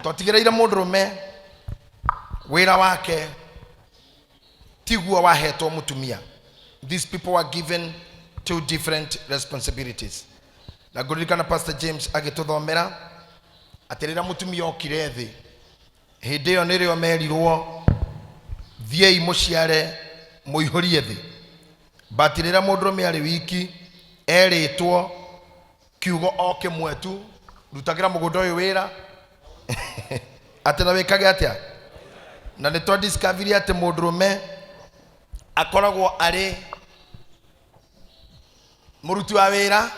Twatigĩrĩire mũndũrũme wĩra wake tiguo wahetwo mũtumia. These people were given two different responsibilities. Na ngũririkana Pastor James agĩtũthomera atĩ rĩrĩa mũtumia okire thĩ, hĩndĩ ĩyo nĩrĩo merirwo thiĩi mũciare mũihũrie thĩ. But rĩrĩa mũndũrũme arĩ wiki erĩtwo kiugo o kĩmwe tu, rutagĩra mũgũnda ũyũ wĩra atĩ na wĩkage atĩa. Na nĩ twa discovery atĩ mũndũrũme akoragwo arĩ mũruti wa wĩra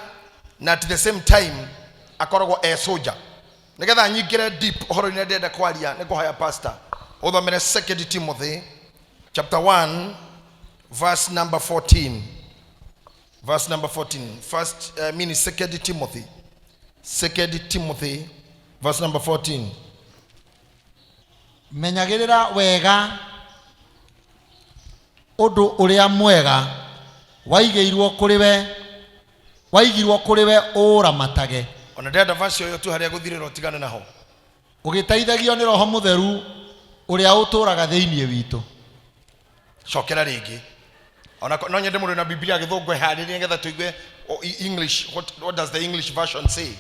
na at the same time akoragwo e soldier. Nĩgetha nyingĩre deep ũhoro-inĩ ndĩrenda kwaria, nĩ ngũhoya pastor ũthomere 2 Timothy chapter 1 verse number 14. Verse number 14. First, I mean 2 Timothy. 2 Timothy verse number 14. Menyagĩrĩra wega ũndũ ũrĩa mwega waigĩirwo kũrĩ we, waigirwo kũrĩ we ũũramatage. Ona ndĩrenda verse ũyũ tu harĩa gũthirĩra ũtigane naho. Ũgĩteithagio nĩ Roho Mũtheru ũrĩa ũtũũraga thĩinĩ witũ. Cokera rĩngĩ. Ona no nyende mũndũ na Biblia gĩthũngũ ĩharĩrie nĩgetha tũigue English, what does the English version say?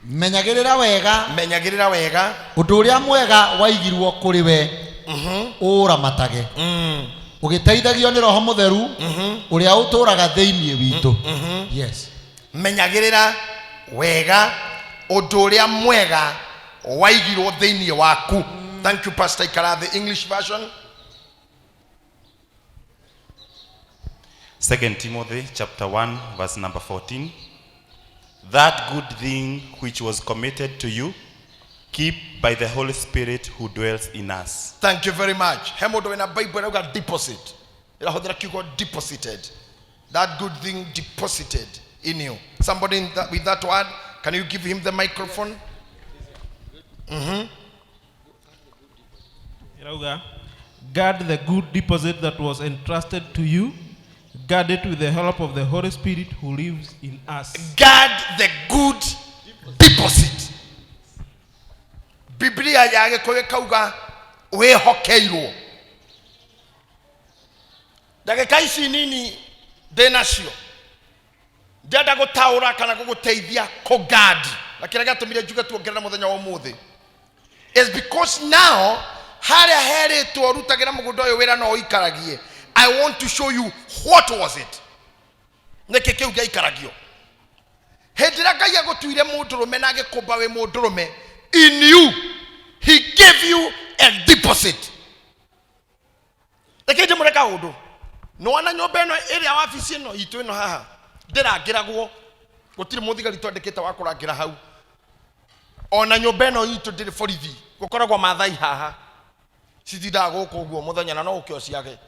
Menyagĩrĩra wega. Menyagĩrĩra wega. Ũndũ ũrĩa mwega waigirwo kũrĩ we ũũramatage. Ũgĩteithagio nĩ Roho Mũtheru ũrĩa ũtũũraga thĩinĩ witũ. Yes. Menyagĩrĩra wega ũndũ ũrĩa mwega waigirwo thĩinĩ waku. Thank you, Pastor. Ikara the English version. 2 Timothy chapter 1 verse number 14. That good thing which was committed to you, keep by the Holy Spirit who dwells in us. Thank you very much. He mũndũ wĩna Bible ĩrauga deposit. Ĩrahũthĩra kiugo deposited. That good thing deposited in you. Somebody with that word, can you give him the microphone? Irauga, guard the good deposit that was entrusted to you. Guard it with the help of the Holy Spirit who lives in us. Guard the good deposit. Biblia ya Gĩkũyũ ĩkauga wĩhokeirwo. Ndagĩka ici nini ndĩ nacio ndĩrenda gũtaũra kana gũgũteithia kũgadi, na kĩrĩa gĩatũmire njuge tuongerere mũthenya wa ũmũthĩ is because now harĩa herĩtwo rutagĩra mũgũnda ũyũ wĩra no ũikaragie. I want to show you what was it, nĩkĩ kĩu gĩaikaragio hĩndĩ ĩrĩa Ngai agũtuire mũndũrũme na agĩkũmba wĩ mũndũrũme. In you he gave you a deposit. Reke ndĩmũre kaũndũ, nĩwona nyũmba ĩno ĩrĩa wabici ĩno itũ ĩno haha ndĩrangĩragwo, gũtirĩ mũthigari twandĩkĩte wa kũrangĩra hau. Ona nyũmba ĩno itũ ndĩrĩ borithi, gũkoragwo Maathai haha, citindaga gũkũ ũguo mũthenya na no ũke ũciage.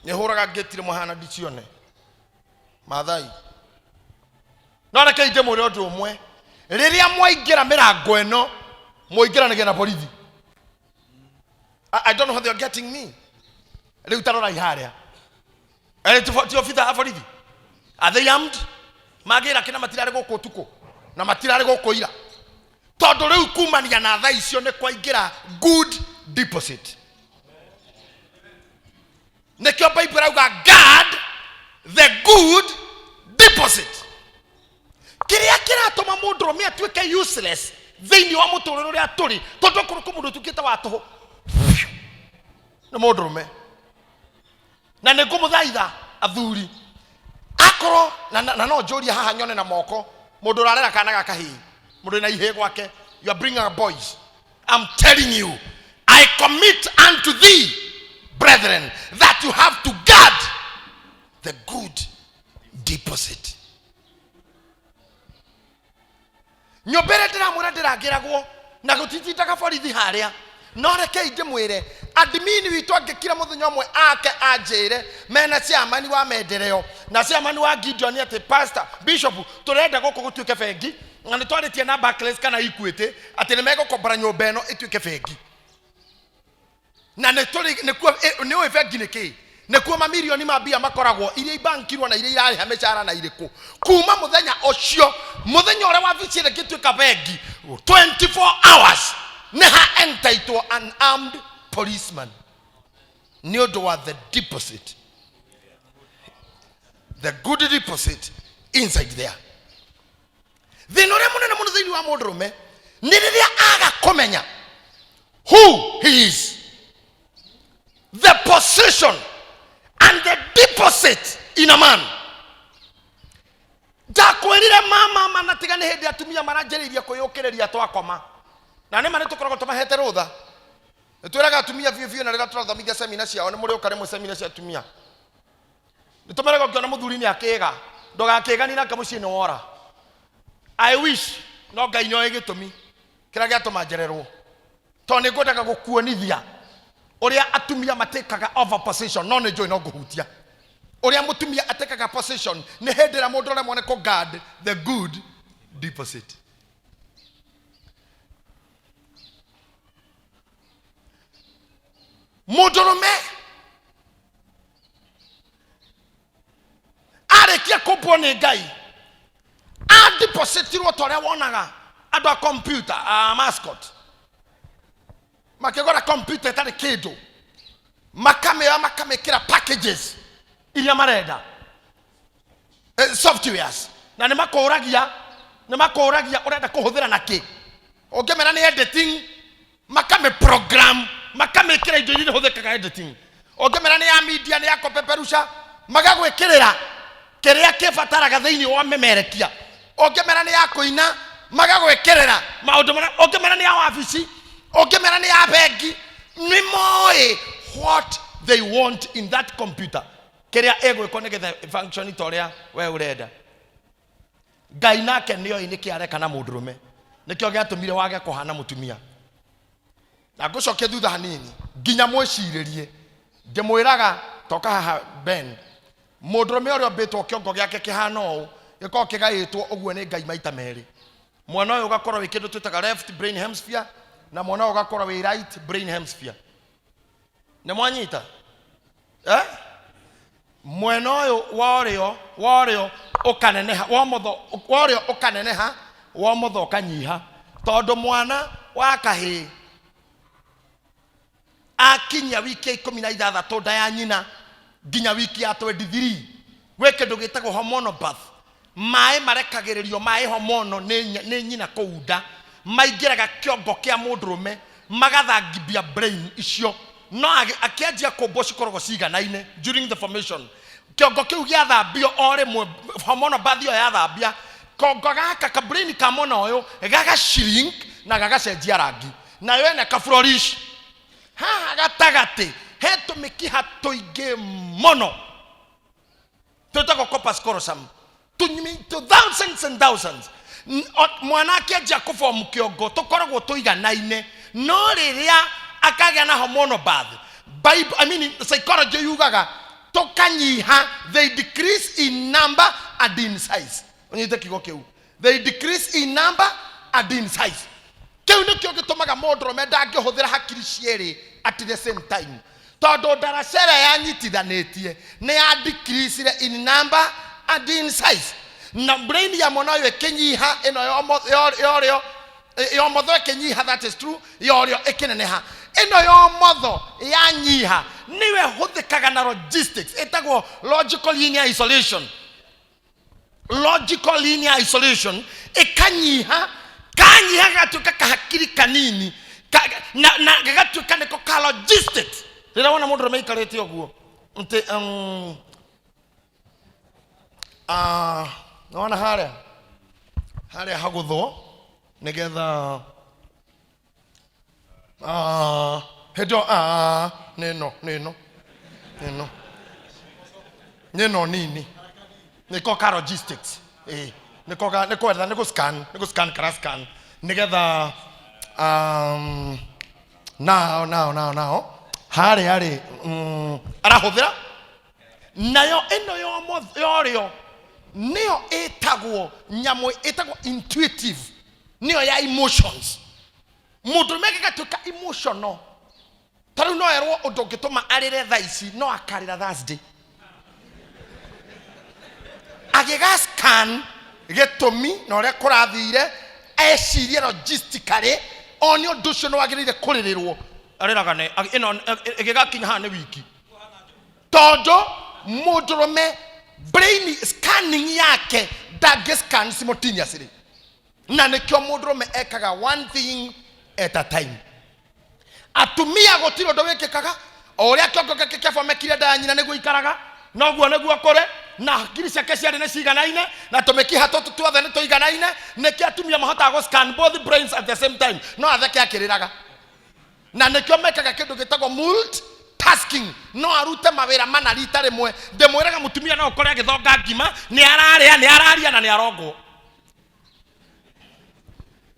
Nĩ hũraga ngĩti rĩmwe haha na ndicione Maathai. No reke ndĩmwĩre ũndũ ũmwe, rĩrĩa mwaingĩra mĩrango ĩno mũingĩranagia na borithi. I don't know how they are getting me. Rĩu ta rorai harĩa. Ti obitha a borithi? Are they armed? Magĩra kĩna matirarĩ gũkũ ũtukũ na matirarĩ gũkũ ira, tondũ rĩu kumania na thaa icio nĩ kwaingĩra good deposit. Nĩkĩo Bible ĩrauga guard the good deposit. Kĩrĩa kĩratũma mũndũrũme atuĩke useless thĩinĩ wa mũtũrĩre ũrĩa tũrĩ, tondũ okorwo kwĩ mũndũ ũtuĩkĩte wa tũhũ nĩ mũndũrũme. Na nĩ ngũmũthaitha athuri, akorwo na no njũrie haha nyone na moko mũndũ ũrarera kana ga kahĩĩ, mũndũ wĩna ihĩĩ gwake, you are bringing up boys. I'm telling you, I commit unto thee, brethren, that you have to guard the good deposit. Nyũmba ĩrĩa ndĩramwĩra ndĩrangĩragwo na gũtitindaga borithi harĩa, no rekei ndĩmwĩre, admin witũ angĩkira mũthenya ũmwe ake anjĩre mena chairman wa maendeleo na chairman wa Gideon atĩ pastor bishop tũrenda gũkũ gũtuĩke bengi, na nĩ twarĩtie na Barclays kana Equity atĩ nĩ megũkombora nyũmba ĩno ĩtuĩke bengi, na nĩ tũrĩ nĩkuo nĩ ũĩ bengi nĩ kĩĩ. Nĩkuo mamirioni ma mbia makoragwo, iria ibankirwo na iria irarĩha mĩcara na irĩkũ. Kuma mũthenya ũcio, mũthenya ũrĩa wabici ĩrĩa ĩngĩtuĩka bengi 24 hours, nĩ ha entaitwo an armed policeman nĩ ũndũ wa the deposit, the good deposit inside there. Thĩna ũrĩa mũnene mũno thĩinĩ wa mũndũrũme nĩ rĩrĩa aga kũmenya who he is, the position and the deposit in a man. Ndakwĩrire mama mana tiga nĩ hĩndĩ atumia maranjĩrĩirie kwĩyũkĩrĩria twakoma, na nĩ ma nĩ tũkoragwo tũmahete rũtha. Nĩ twĩraga atumia biũ biũ, na rĩrĩa tũrathomithia semina ciao, nĩ mũrĩũka rĩmwe semina cia atumia, nĩ tũmeraga ũngĩona mũthuri nĩ akĩga, ndũgakĩgani nake mũciĩ nĩ wora. I wish no Ngai nĩoĩ gĩtũmi kĩrĩa gĩatũma njererwo, tondũ nĩ ngwendaga gũkuonithia ũrĩa atumia matĩkaga over position, no nĩ njũĩ no ngũhutia ũrĩa mũtumia atĩkaga position nĩ hĩndĩ ĩrĩa mũndũ ũremwo nĩ kũ guard the good deposit. Mũndũrũme arĩkia kũmbwo nĩ Ngai, adepositirwo ta ũrĩa wonaga andũ a computer a mascot makĩgũra computer ĩtarĩ kĩndũ, makamĩoya makamĩkĩra packages iria marenda, softwares, na nĩ makũragia, nĩ makũragia ũrenda kũhũthĩra na kĩ. Ũngĩmera nĩ editing, makamĩ program, makamĩkĩra indo iria ihũthĩkaga editing. Ũngĩmera nĩ ya media, nĩ ya kũpeperusha, magagwĩkĩrĩra kĩrĩa kĩbataraga thĩinĩ wa memerekia. Ũngĩmera nĩ ya kũina, magagwĩkĩrĩra maũndũ marĩa. Ũngĩmera nĩ ya wabici, ũngĩmera nĩ ya bengi, nĩ moĩ what they want in that computer, kĩrĩa ĩgwĩkwo nĩgetha function ta ũrĩa we ũrenda. Ngai nake nĩoĩ nĩkĩ areka na mũndũrũme, nĩkĩo gĩatũmire wage kũhana mũtumia. Na ngũcokia thutha hanini nginya mwĩcirĩrie, ndĩmwĩraga toka haha Ben, mũndũrũme ũrĩa ũmbĩtwo kĩongo gĩake kĩhana ũũ, gĩkoragwo kĩgaĩtwo ũguo nĩ Ngai maita merĩ. Mwena ũyũ ũgakorwo wĩ kĩndũ twĩtaga left brain hemisphere, na mwena ũyũ ũgakorwo wĩ right brain hemisphere. Nĩ mwanyita? Mwena ũyũ wa ũrĩo, wa ũrĩo ũkaneneha, wa ũmotho, wa ũrĩo ũkaneneha, wa ũmotho ũkanyiha, tondũ mwana wa kahĩĩ akinyia wiki ya 16 nda ya nyina nginya wiki ya 23, gwĩ kĩndũ gĩtagwo hormonal birth. Maĩ marekagĩrĩrio, maĩ hormonal nĩ nyina kũu nda, maingĩraga kĩongo kĩa mũndũrũme, magathangibia brain icio. No akĩanjia kũmbwo cikoragwo ciganaine during the formation. Kĩongo kĩu gĩathambio o rĩmwe, hormonal birth ĩyo yathambia kongo gaka, ka brain ka mwena ũyũ gaga shrink na gagacenjia rangi, nayo ĩna ka flourish. Haha gatagatĩ he tũmĩkiha tũingĩ mũno twĩtagwo corpus callosum, to thousands and thousands. Mwana akĩanjia kũform kĩongo tũkoragwo tũiganaine, no rĩrĩa akagĩa na hormonal birth, Bible, I mean, psychology yugaga tũkanyiha, they decrease in number and in size. Ũnyite kiugo kĩu, they decrease in number and in size. Kĩu nĩkĩo gĩtũmaga mũndũrũme ndangĩhũthĩra hakiri cierĩ at the same time, tondũ ndaraca ĩrĩa yanyitithanĩtie nĩ ya decreasire in number and in size, na brain ya mwana ũyũ ĩkĩnyiha, ĩno ya ũrĩo, ya ũmotho ĩkĩnyiha, that is true, ya ũrĩo ĩkĩneneha. Ĩno ya ũmotho yanyiha nĩyo ĩhũthĩkaga na logistics, ĩtagwo logical linear isolation. Logical linear isolation ĩkanyiha, kanyiha gagatuĩka kahakiri kanini na gagatuĩka nĩko ka logistics. Rĩrĩa wona mũndũ ũrĩa maikarĩte ũguo nti, nĩwona harĩa harĩa hagũthwo nĩgetha, hĩndĩ ĩyo, nĩ ĩno nĩ ĩno nĩ ĩno nĩ ĩno nini nĩko ka logistics, ĩĩ, nĩko ga nĩ kwetha, nĩ gũ-scan, nĩ gũ-scan kara scan nĩgetha, nao nao nao nao harĩa rĩ, arahũthĩra nayo ĩno ya ũmotho, ya ũrĩo nĩyo ĩtagwo nyamũ ĩtagwo intuitive, nĩyo ya emotions. Mũndũrũme agĩgatuĩka emotional. Ta rĩu no erwo ũndũ ũngĩtũma arĩre thaa ici, no akarĩra Thursday agĩga scan gĩtũmi na ũrĩa kũrathire, ecirie logistically one ũndũ ũcio nĩ wagĩrĩire kũrĩrĩrwo, arĩraga nĩ ĩno ĩgĩgakinya haha nĩ wiki, tondũ mũndũrũme brain scanning yake ndangĩ scan simultaneously, na nĩkĩo mũndũrũme ekaga one thing at a time. Atumia gũtirĩ ũndũ wĩkĩkaga, o ũrĩa kĩongo gĩake kĩabomekire nda ya nyina nĩguo ikaraga noguo nĩguo kũrĩ na ngiri ciake ciarĩ nĩ ciganaine na tũmĩkiha tũtũ tuothe nĩ tũiganaine. Nĩkĩo atumia mahotaga gũ scan both brains at the same time, no atheke akĩrĩraga, na nĩkĩo mekaga kĩndũ gĩtagwo multitasking. No arute mawĩra mana rita rĩmwe. Ndĩmwĩraga mũtumia no ũkore agĩthonga ngima, nĩ ararĩa, nĩ araria na nĩ arongwo,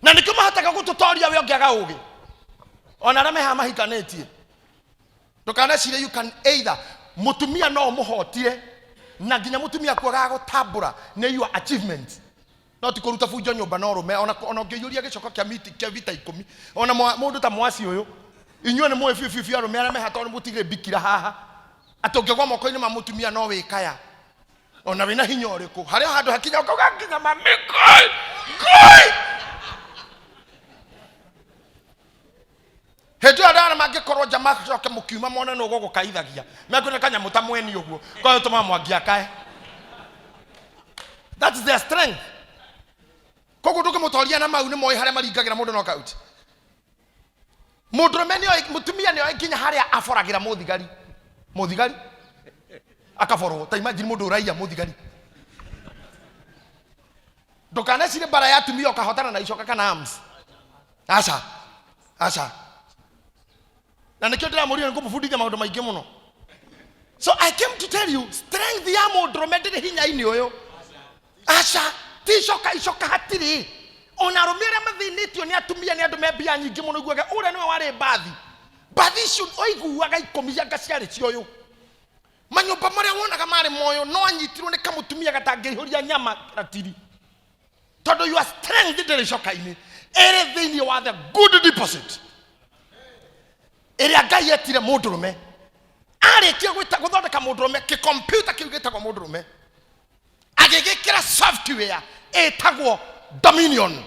na nĩkĩo mahotaga gũtũtoria. We ũngĩaga ũgĩ, ona arĩa mehaha mahikanĩtie, ndũkanecirie you can either mũtumia no ũmũhotire, na nginya mũtumia kuagaga gũtambũra nĩ your achievement, no ti kũruta bunjo nyũmba no rũme. Ona ũngĩiyũria gĩcoko kĩa miti kĩa vita ikũmi, ona mũndũ ta mwaci ũyũ, inyuĩ nĩ mũĩ biũ biũ biũ arũme arĩa meha, tondũ mũtigire mbikira haha atĩ ũngĩgwa moko-inĩ ma mũtumia no wĩkaya ona wĩna hinya ũrĩkũ, harĩa handũ hakinya ũkauga nginya mami ngũi ngũi. Hĩndĩ ĩyo andũ arĩa mangĩkorwo nja macoke mũkiuma mone nũ gũgũkaithagia, mekuona kanyamũ ta mweni ũguo koyo tũma mwangi akae. That is their strength. Koguo ndũngĩmũtoria na mau, nĩ moĩ harĩa maringagĩra mũndũ knockout. Mũndũrũme nĩoĩ, mũtumia nĩoĩ nginya harĩa aboragĩra mũthigari, mũthigari akaborwo. Ta imagine mũndũ ũraiya mũthigari. Ndũkanecirie mbara ya atumia ũkahotana na icoka kana arms. Aca, aca. Na nĩkĩo ndĩramũria, nĩngũmũbundithia maũndũ maingĩ mũno. So I came to tell you, strength ya mũndũrũme ndĩrĩ hinya-inĩ ũyũ. Aca, ti icoka, icoka hatirĩ. Ona arũme arĩa mathĩnĩtio nĩ atumia nĩ andũ me mbia nyingĩ mũno, iguaga ũrĩa nĩwe warĩ mbathi, mbathi icio ũiguaga ikũmi anga ciarĩ cia ũyũ. Manyũmba marĩa wonaga marĩ moyo, no anyitirwo nĩ kamũtumia gatangĩihũria nyama ratiri, tondũ your strength ndĩrĩ icoka-inĩ, ĩrĩ thĩinĩ wa the good deposit ĩrĩa Ngai etire mũndũrũme. Arĩkia gwĩta gũthondeka mũndũrũme, kĩkompiuta kĩu gĩtagwo mũndũrũme, agĩgĩkĩra software ĩtagwo dominion.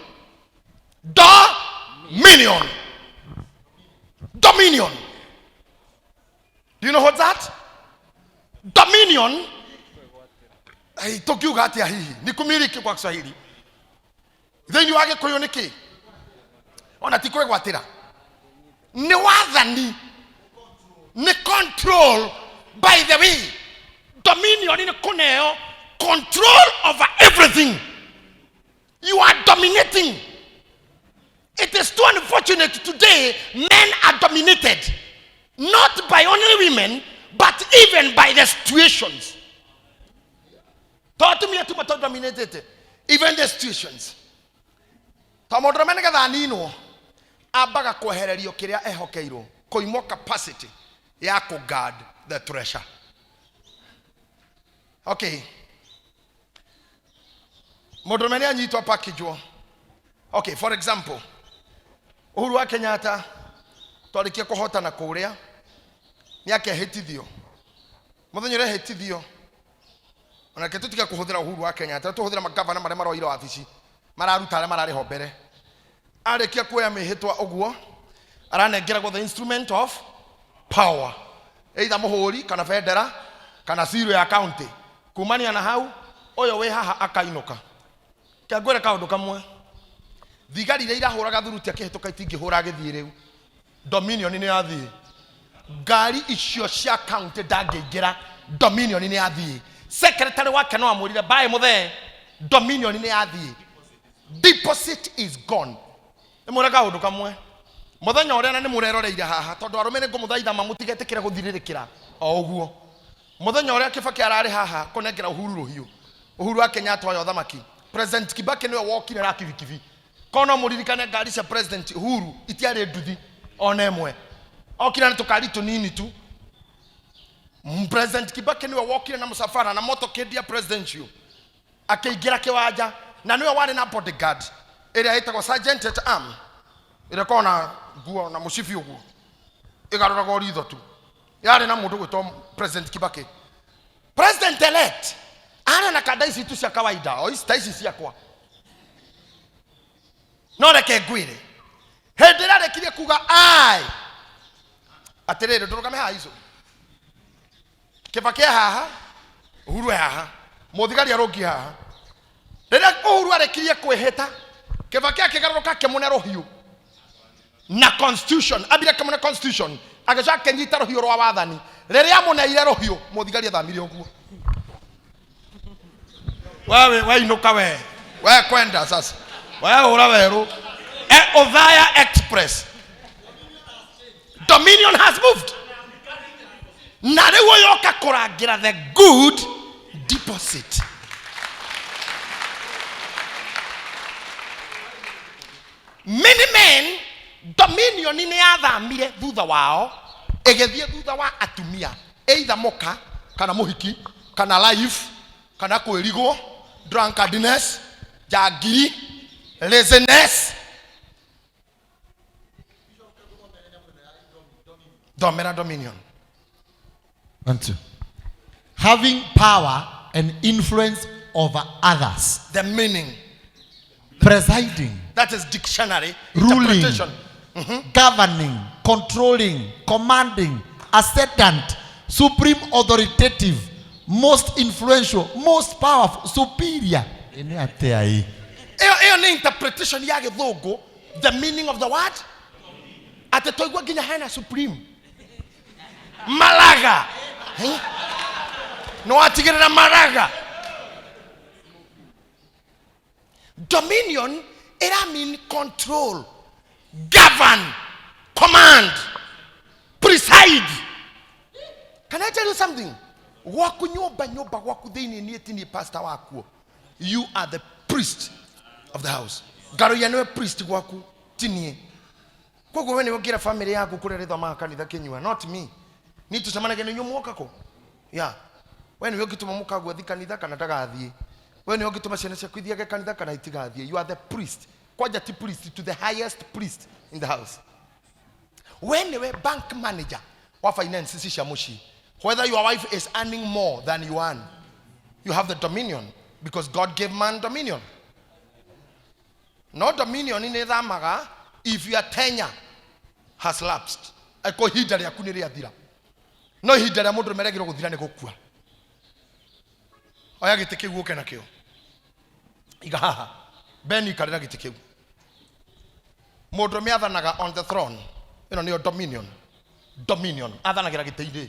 Dominion, dominion. Do you know what that dominion? Ai, tũngiuga atĩa hihi ni kumiliki kwa Kiswahili? Thĩinĩ wa Gĩkũyũ nĩ kĩ? Ona ti kwĩgwatĩra, nĩ wathani, nĩ control. By the way, dominion nĩ kũneo control over everything. You are dominating. It is too unfortunate today men are dominated not by only women but even by the situations. To atumia tu matodominated, even the situations. To mũndũrũme nĩgetha aninwo, ambaga kwehererio kĩrĩa ehokeirwo, kũimwo capacity ya kũ guard the treasure. Okay, mũndũrũme nĩ anyitwo package. Okay, for example, Uhuru wa Kenyatta twarĩkia kũhotana kũrĩa, nĩ akehĩtithio. Mũthenya ũrĩa ehĩtithio, onake tũtige kũhũthĩra Uhuru wa Kenyatta, tũhũthĩra magavana marĩa maroire wabici, mararuta arĩa mararĩ ho mbere. Arĩkia kuoya mĩhĩtwa ũguo, aranengeragwo the instrument of power, either mũhũri kana bendera kana ciro ya county. Kumania na hau, ũyũ wĩ haha akainũka. Kĩangwĩre kaũndũ kamwe, thigari iria irahũraga thuruti akĩhĩtũka itingĩhũra agĩthiĩ. Rĩu dominion nĩ yathiĩ. Ngari icio cia county ndangĩingĩra, dominion nĩ yathiĩ. Secretary wake no amwĩrire baĩ mũthee, dominion nĩ yathiĩ, deposit is gone. Nĩ mwĩre kaũndũ kamwe, mũthenya ũrĩa, na nĩ mũreroreire haha, tondũ arũme nĩ ngũmũthaitha ma mũtigetĩkĩre gũthirĩrĩkĩra o ũguo. Mũthenya ũrĩa Kĩbakĩ ararĩ haha kũnengera Uhuru rũhiũ, Uhuru wa Kenyatta oya ũthamaki, President Kibaki nĩwe wokire na kibikibi. Korwo no mũririkane, ngari cia President Uhuru itiarĩ nduthi ona ĩmwe, okire na tũkari tũnini tu. President Kibaki nĩwe wokire na mũcabara na motorcade ya presidential, akĩingĩra kĩwanja, na nĩwe warĩ na bodyguard ĩrĩa ĩtagwo sergeant at arm, ĩrĩa ĩkoragwo na nguo na mũcibi ũguo. Ĩgarũraga o ritho tu. Yarĩ na mũndũ gwĩtwo President Kibaki, president elect, arĩ na kanda ici tu cia kawaida, o ici ta ici ciakwa. No reke ngwĩre, hĩndĩ ĩrĩa arĩkirie kuga ai atĩrĩrĩ, ndũrũgame haha, ico Kibaki e haha, Uhuru e haha, mũthigari arũngiĩ haha. Rĩrĩa Uhuru arĩkirie kwĩhĩta, Kibaki akĩgarũrũka, akĩmũne rũhiũ na constitution. Ambire akĩmũne constitution, agĩcoka akĩnyita rũhiũ rwa wathani. Rĩrĩa amũneire rũhiũ, mũthigari athamire ũguo. Wewe weinũka, we kwenda sasa we ũra werũ e Othaya Express. Dominion has moved, na rĩu ũyũ oka kũrangĩra the good deposit. Many men, dominion nĩ yathamire thutha wao, ĩgĩthiĩ thutha wa atumia, either mũka kana mũhiki kana life kana kwĩrigwo, drunkardness, njangiri, laziness. Thomera dominion. One, two. Having power and influence over others. The meaning. Presiding. That is dictionary Ruling. interpretation. Governing, controlling, commanding, ascendant, supreme, authoritative, most influential, most powerful, superior. Ĩnĩ atĩa ĩ? Ĩyo nĩ interpretation ya gĩthũngũ, the meaning of the word. Atĩ twaigua nginya hena supreme maraga. Eh? Nĩ watigĩrĩra maraga. Dominion ĩra mean control, govern, command, preside. Can I tell you something? Gwaku nyũmba, nyũmba gwaku thĩinĩ, niĩ ti niĩ pastor wakuo. You are the priest of the house. Ngaroia nĩwe priest gwaku, ti niĩ. Koguo we nĩwe ũngĩra family yaku kũrĩa rĩthomaga kanitha kĩnyua, not me. Niĩ tũcemanagia nĩ inyuĩ mwoka kũ ya. We nĩwe ũngĩtũma mũkaguo athi kanitha kana ndagathiĩ. We nĩwe ũngĩtũma ciana ciaku ithiage kanitha kana itigathiĩ. You are the priest. Kwanja ti priest to the highest priest in the house. We nĩwe bank manager wa finance ici cia mũciĩ. Whether your wife is earning more than you earn, you have the dominion, because God gave man dominion. No dominion nĩ ĩthamaga if your tenure has lapsed. Angĩkorwo ihinda rĩaku nĩ rĩathira. No ihinda rĩa mũndũ rĩmeregirwo gũthira nĩ gũkua. Oya gĩtĩ kĩu ũke nakĩo, iga haha. Ben, ikarĩra gĩtĩ kĩu. Mũndũrũme athanaga on the throne. Ĩno nĩyo dominion. Dominion athanagĩra gĩtĩ-inĩ,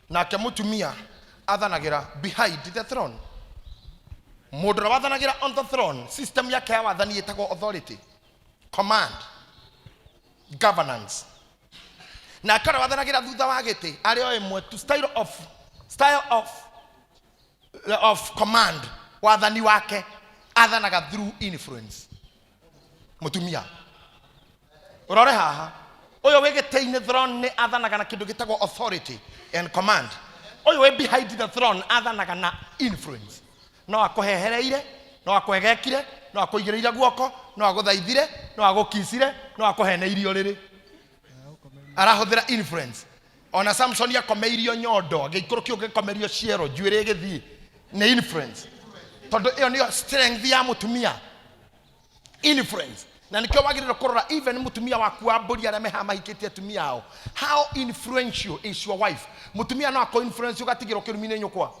nake mũtumia athanagĩra behind the throne. Mũndũ ũrĩa wathanagĩra on the throne, system yake ya wathani ĩtagwo authority, command, governance. Nake ũrĩa wathanagĩra thutha wa gĩtĩ arĩ o ĩmwe tu, style of command, wathani wake athanaga through influence. Mũtumia, ũrore haha, ũyũ wĩ gĩtĩ-inĩ, throne, nĩ athanaga na kĩndũ gĩtagwo authority and command. Ũyũ wĩ behind the throne athanaga na influence. No akũhehereire, no akũhegekire, no akũigĩrĩire guoko, no agũthaithire, no agũkicire, no akũheneirie ũrĩrĩ. Arahũthĩra influence. Ona Samson akomeirio nyondo, agĩikũrũkio, gĩkomerio ciero, njuĩrĩ ĩgĩthiĩ, nĩ influence, tondũ ĩyo nĩyo strength ya mũtumia, influence. Na nĩkĩo wagĩrĩirwo kũrora even mũtumia waku wa mbũri, arĩa mehaha mahikĩtie atumia ao. How influential is your wife? Mũtumia no akũ influence ũgatigĩrwo kĩrumi-inĩ nyũkwa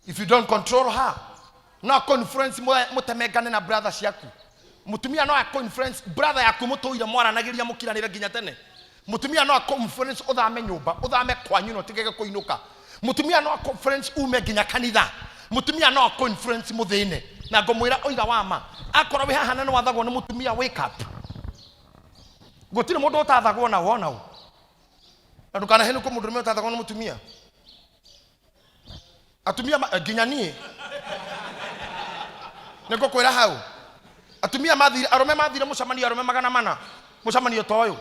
if you don't control her. No akũ influence mũtemengane na brother ciaku. Mũtumia no akũ influence brother yaku mũtũire mwaranagĩria, mũkiranĩre nginya tene. Mũtumia no akũ influence ũthame nyũmba, ũthame kwanyu na ũtigage kũinũka. Mũtumia no akũ influence ume nginya kanitha. Mũtumia no akũ influence mũthĩne. Na ngũmwĩra ũira wa ma, akorwo wĩ haha na nĩ wathagwo nĩ mũtumia, wake up. Gũtirĩ mũndũ ũtathagwo na wona ũ, na ndũkanahenũke mũndũrũme ũtathagwo nĩ mũtumia. Atumia nginya niĩ nĩ ngũkwĩra hau, atumia mathire, arũme mathire mũcemanio, arũme 400, mũcemanio ta ũyũ,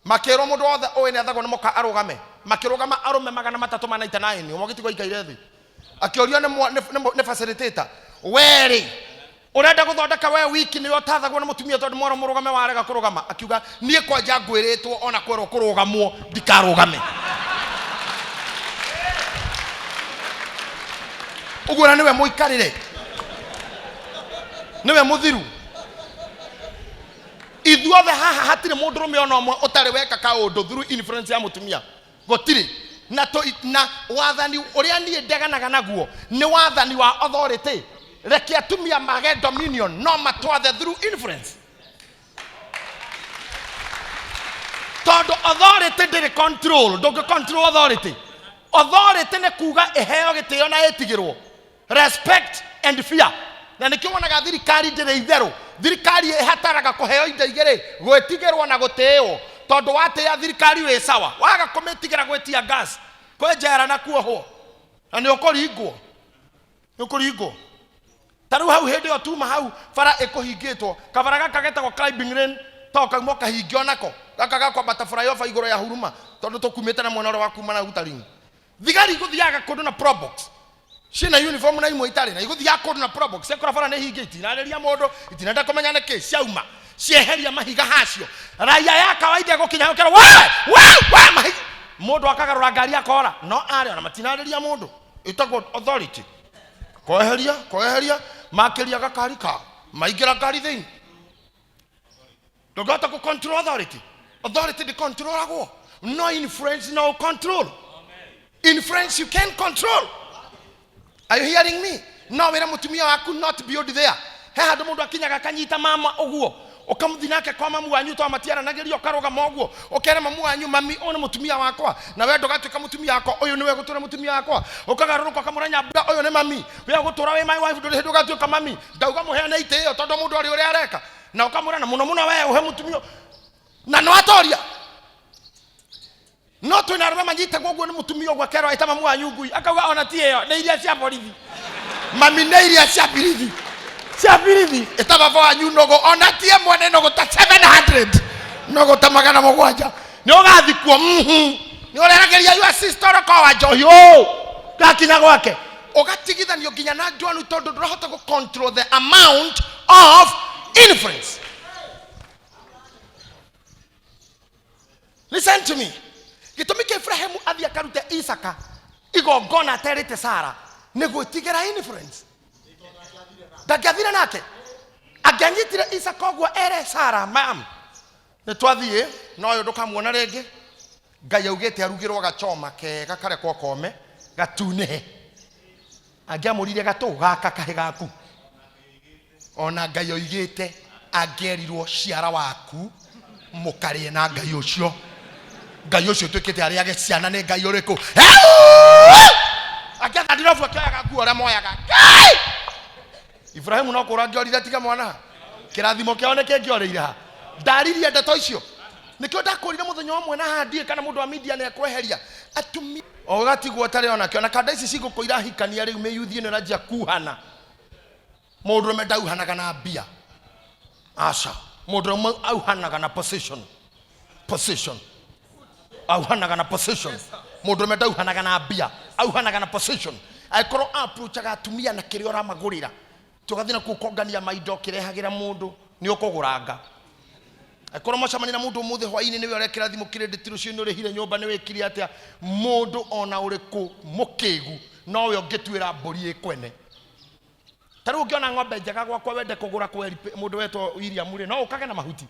makĩrwo mũndũ wothe ũĩ nĩ athagwo nĩ mũka arũgame. Makĩrũgama arũme 399, ũmwe agĩtigwo aikaire thĩ, akĩũrio nĩ facilitator, werĩ. Ũrenda gũthondeka we wiki nĩwe ũtathagwo nĩ mũtumia tondũ mwana mũrũgame warega kũrũgama. Akiuga niĩ kwanja ngwĩrĩtwo ona kwerwo kũrũgamwo ndikarũgame. Ũguo na nĩwe mũikarĩre, nĩwe mũthiru. Ithuothe haha hatirĩ mũndũrũme ona ũmwe ũtarĩ weka kaũndũ through influence ya mũtumia. Gũtirĩ. Na tũ, na wathani ũrĩa niĩ ndeganaga naguo nĩ wathani wa authority. Reke atumia mage dominion no matwathe through influence. Tondũ authority ndĩrĩ control, ndũngĩ control authority. Authority nĩ kuga ĩheo gĩtĩo na ĩtigĩrwo. Respect and fear. Na nĩkĩo wonaga thirikari ndĩrĩ itherũ. Thirikari ĩhataraga kũheo indo igĩrĩ, gwĩtigĩrwo na gũtĩĩwo. Tondũ watĩĩa thirikari wĩ sawa, waga kũmĩtigĩra gwĩtia gas, kwĩ njera na kuohwo. Na nĩ ũkũringwo. Nĩ ũkũringwo. Ta rĩu hau hĩndĩ ĩyo tuma hau bara ĩkũhingĩtwo, kabara gaka getagwo climbing lane to kauma ũkahinge onako. Gaka ga kwambata flyover igũrũ ya Huruma, tondũ tũkumĩte na mwena ũrĩa wa kuma na Utaring. Thigari igũthiaga kũndũ na probox. Ciĩna uniform na imwe itarĩ na igũthiaga kũndũ na probox. Ciakora bara nĩ hinge, itinarĩria mũndũ, itinenda kũmenya nĩkĩ, ciauma. Cieheria mahiga hacio. Raia ya kawaida ĩgũkinya hau ĩkerwo, we, we, we, mahiga. Mũndũ akagarũra ngari akora. No arĩa ona matinarĩria mũndũ. Ĩtagwo authority. Kweheria, kweheria, makĩria gakari kao. Maingĩra ngari thĩinĩ. Ndũngĩhota kũ control authority. Authority ndĩcontrolagwo. No influence no control. Influence you can control. Are you hearing me? No wĩre mũtumia waku not build there. He handũ mũndũ akinyaga akanyita mama ũguo. Ũkamũthi nake kwa mamu wanyu tondũ matiaranagĩria ũkarũgama ũguo. Ũkera mamu wanyu, mami ũyũ nĩ mũtumia wakwa. Na we ndũgatuĩka mũtumia wakwa, ũyũ nĩwe gũtũra mũtumia wakwa. Ũkagarũrũka ũkamũra nyambura ũyũ nĩ mami. We ũgũtũra wĩ my wife ndũrĩ hĩndĩ ũgatuĩka mami. Ndauga mũheane itĩo tondũ mũndũ arĩ ũrĩa areka. Na ũkamwĩra na mũno mũno we ũhe mũtumia na no atoria. No twĩna arũme manyitagwo ũguo nĩ mũtumia ũguo akerwo ĩta mamu wanyu ngui, akauga ona ti ĩyo nĩ iria cia borithi. Mami nĩ iria cia birithi. Cia birithi ĩta baba wanyu nũgũ ona ti ĩmwe nĩ nũgũ ta 700 nũgũ ta magana mũgwanja. Nĩ ũgathikwo. Nĩ ũreragĩria your sister ũroko wa njohi ũũ gakinya gwake. Ũgatigithanio nginya na John tondũ ndũrahota gũ control the amount of influence. Listen to me. Gĩtũmi kĩa Ibrahimu athiĩ akarute Isaka igongona aterĩte Sara nĩ gwĩtigĩra influence. Ndangĩathire nake. Angĩanyitire Isaka ũguo ere Sara, ma'am, nĩ twathiĩ na ũyũ ndũkamuona rĩngĩ. Ngai augĩte arugĩrwo gachoma kega karekwo kome gatunĩhe. Angĩamũrire gatũ gaka kahĩ gaku. Ona Ngai oigĩte angĩerirwo ciara waku mũkarĩe na Ngai ũcio. Ngai ũcio ũtuĩkĩte arĩage ciana nĩ Ngai ũrĩkũ? Angĩatha ndirobu akĩoyaga nguo ũrĩa moyaga. Ngai! Ibrahimu no kũra angĩorire tiga mwana. Kĩrathimo kĩao nĩ kĩngĩorĩire ha. Ndaririe ndeto icio. Nĩkĩo ndakũrire mũthenya ũmwe na haha ndiũĩ kana mũndũ wa media nĩ ekweheria. Atumia o ũgatigwo ũtarĩ onakĩo. Na kanda ici cigũkũ irahikania rĩu mĩyuthi ĩno ĩranjia kuhana. Mũndũrũme ndauhanaga na mbia. Aca. Mũndũrũme auhanaga na position. Position. Auhanaga na position. Mũndũrũme ndauhanaga na mbia. Auhanaga na position. Angĩkorwo approachaga atumia na kĩrĩa ũramagũrĩra. Tũgathiĩ na kũu kongania maindo ũkĩrehagĩra mũndũ nĩ ũkũgũranga. Angĩkorwo mwacemania na mũndũ ũmũthĩ hwainĩ nĩwe ũrekĩra thimũ credit rũciũ nĩ ũrĩhire nyũmba nĩ wĩkire atĩa, mũndũ ona ũrĩkũ mũkĩgu nowe ũngĩtuĩra mbũri ĩkwene. Ta rĩu ũngĩona ng'ombe njega gwakwa wende kũgũra kweri mũndũ wetwo William rĩ, no ũkage na mahuti.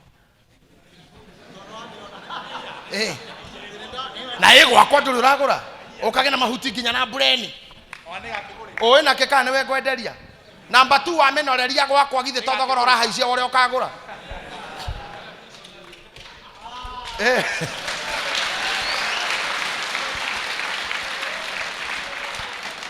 Na ĩ gwakwa ndũrĩ ũragũra, ũkage na mahuti nginya na mbureni. Ũĩ nake kana nĩwe ngwenderia. Namba 2 wamĩnoreria gwakwa githĩ to thogora ũrahaicia ũrĩa ũkagũra.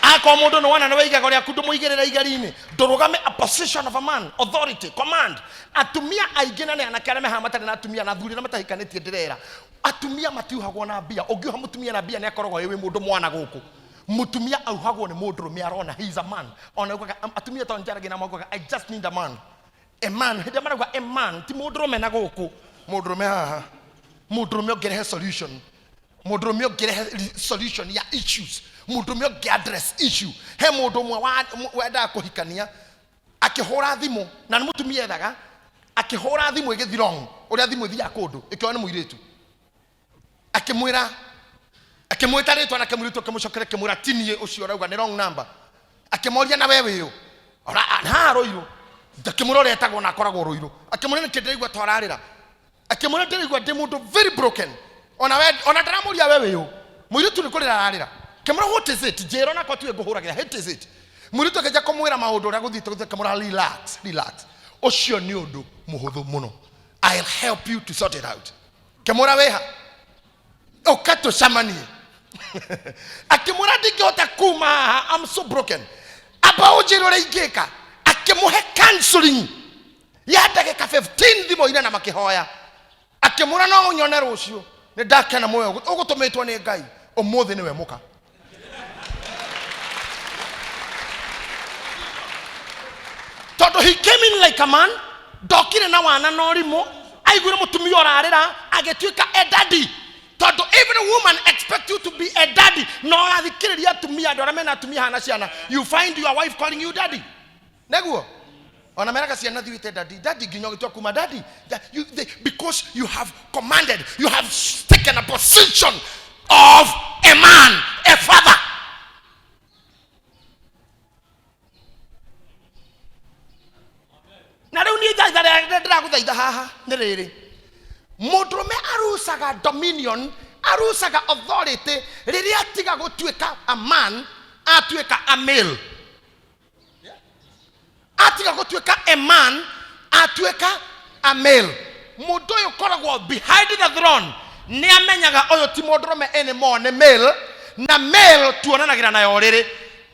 Akorwo mũndũ nĩ wona nĩ wa igego rĩaku ndũmũigĩrĩre igeri-inĩ, ndũrũgame a position of a man, authority, command. Atumia aingĩ na nĩ anake arĩa mehaha matarĩ na atumia na athuri arĩa matahikanĩtie ndĩrera, atumia matiuhagwo na mbia. Ũngĩuha mũtumia na mbia nĩ akoragwo wĩ mũndũ mwana gũkũ. Mũtumia auhagwo nĩ mũndũrũme arona he is a man. Ona augaga, atumia to njaragia na maugaga I just need a man. A man, hĩndĩ ĩrĩa marauga a man ti mũndũrũme na gũkũ, mũndũrũme haha, mũndũrũme ũngĩrehe solution, mũndũrũme ũngĩrehe solution ya issues, mũndũrũme ũngĩ address issue. He mũndũ ũmwe wendaga kũhikania Akĩhũra thimũ na nĩ mũtumia ethaga, akĩhũra thimũ ĩgĩthi wrong, ũrĩa thimũ ĩthiaga kũndũ ĩkĩoya nĩ mũirĩtu. Akĩmwĩra, akĩmwĩta rĩtwa na kĩmũirĩtu akĩmũcokera akĩmwĩra ti niĩ ũcio ũrauga, nĩ wrong number. Akĩmoria na we wĩ ũ? Ora haha Rũirũ. Akĩmwĩra ũrĩa etagwo na akoragwo Rũirũ. Akĩmwĩra nĩkĩ ndĩraigua ta ũrarĩra. Akĩmwĩra ndĩraigua ndĩ mũndũ very broken. Ona we ona ndaramũria we wĩ ũ. Mũirĩtu nĩ kũrĩra ararĩra. Akĩmwĩra what is it? Njĩra onakwa tiwe ngũhũragĩra, what is it? Mũirĩtu akĩanjia kũmwĩra maũndũ ũrĩa gũthiĩte gũthiĩte, akĩmwĩra relax, relax. Ũcio nĩ ũndũ mũhũthũ mũno. I'll help you to sort it out. Akĩmwĩra wĩha? Ũka tũcemanie. Akĩmwĩra ndingĩhota kuma haha, I'm so broken. Amba ũnjĩre ũrĩa ingĩka. Akĩmũhe counseling ya ndagĩka 15 thimũ-inĩ na makĩhoya. Akĩmwĩra no ũnyone rũciũ, nĩ ndakena muoyo ũgũtũmĩtwo nĩ Ngai, ũmũthĩ nĩwe mũka. Tondũ he came in like a man, ndokire na wana na ũrimũ, aiguire mũtumia ũrarĩra agĩtuĩka a daddy. Tondũ every woman expect you to be a daddy. No ũrathikĩrĩria atumia, andũ arĩa mena atumia hana ciana, you find your wife calling you daddy. Neguo ona meraga ciana thiwite daddy, daddy nginya ũgĩtua kuma daddy. You, they, because you have commanded, you have taken a position of a man, a father. Na rĩu niĩ thaitha rĩrĩa ndĩragũthaitha haha nĩ rĩrĩ, mũndũrũme arucaga dominion, arucaga authority rĩrĩa atiga gũtuĩka a man, atuĩka a male. Atiga gũtuĩka a man, atuĩka a male. Mũndũ ũyũ ũkoragwo behind the throne nĩ amenyaga ũyũ ti mũndũrũme anymore, nĩ male, na male tuonanagĩra nayo ũrĩrĩ.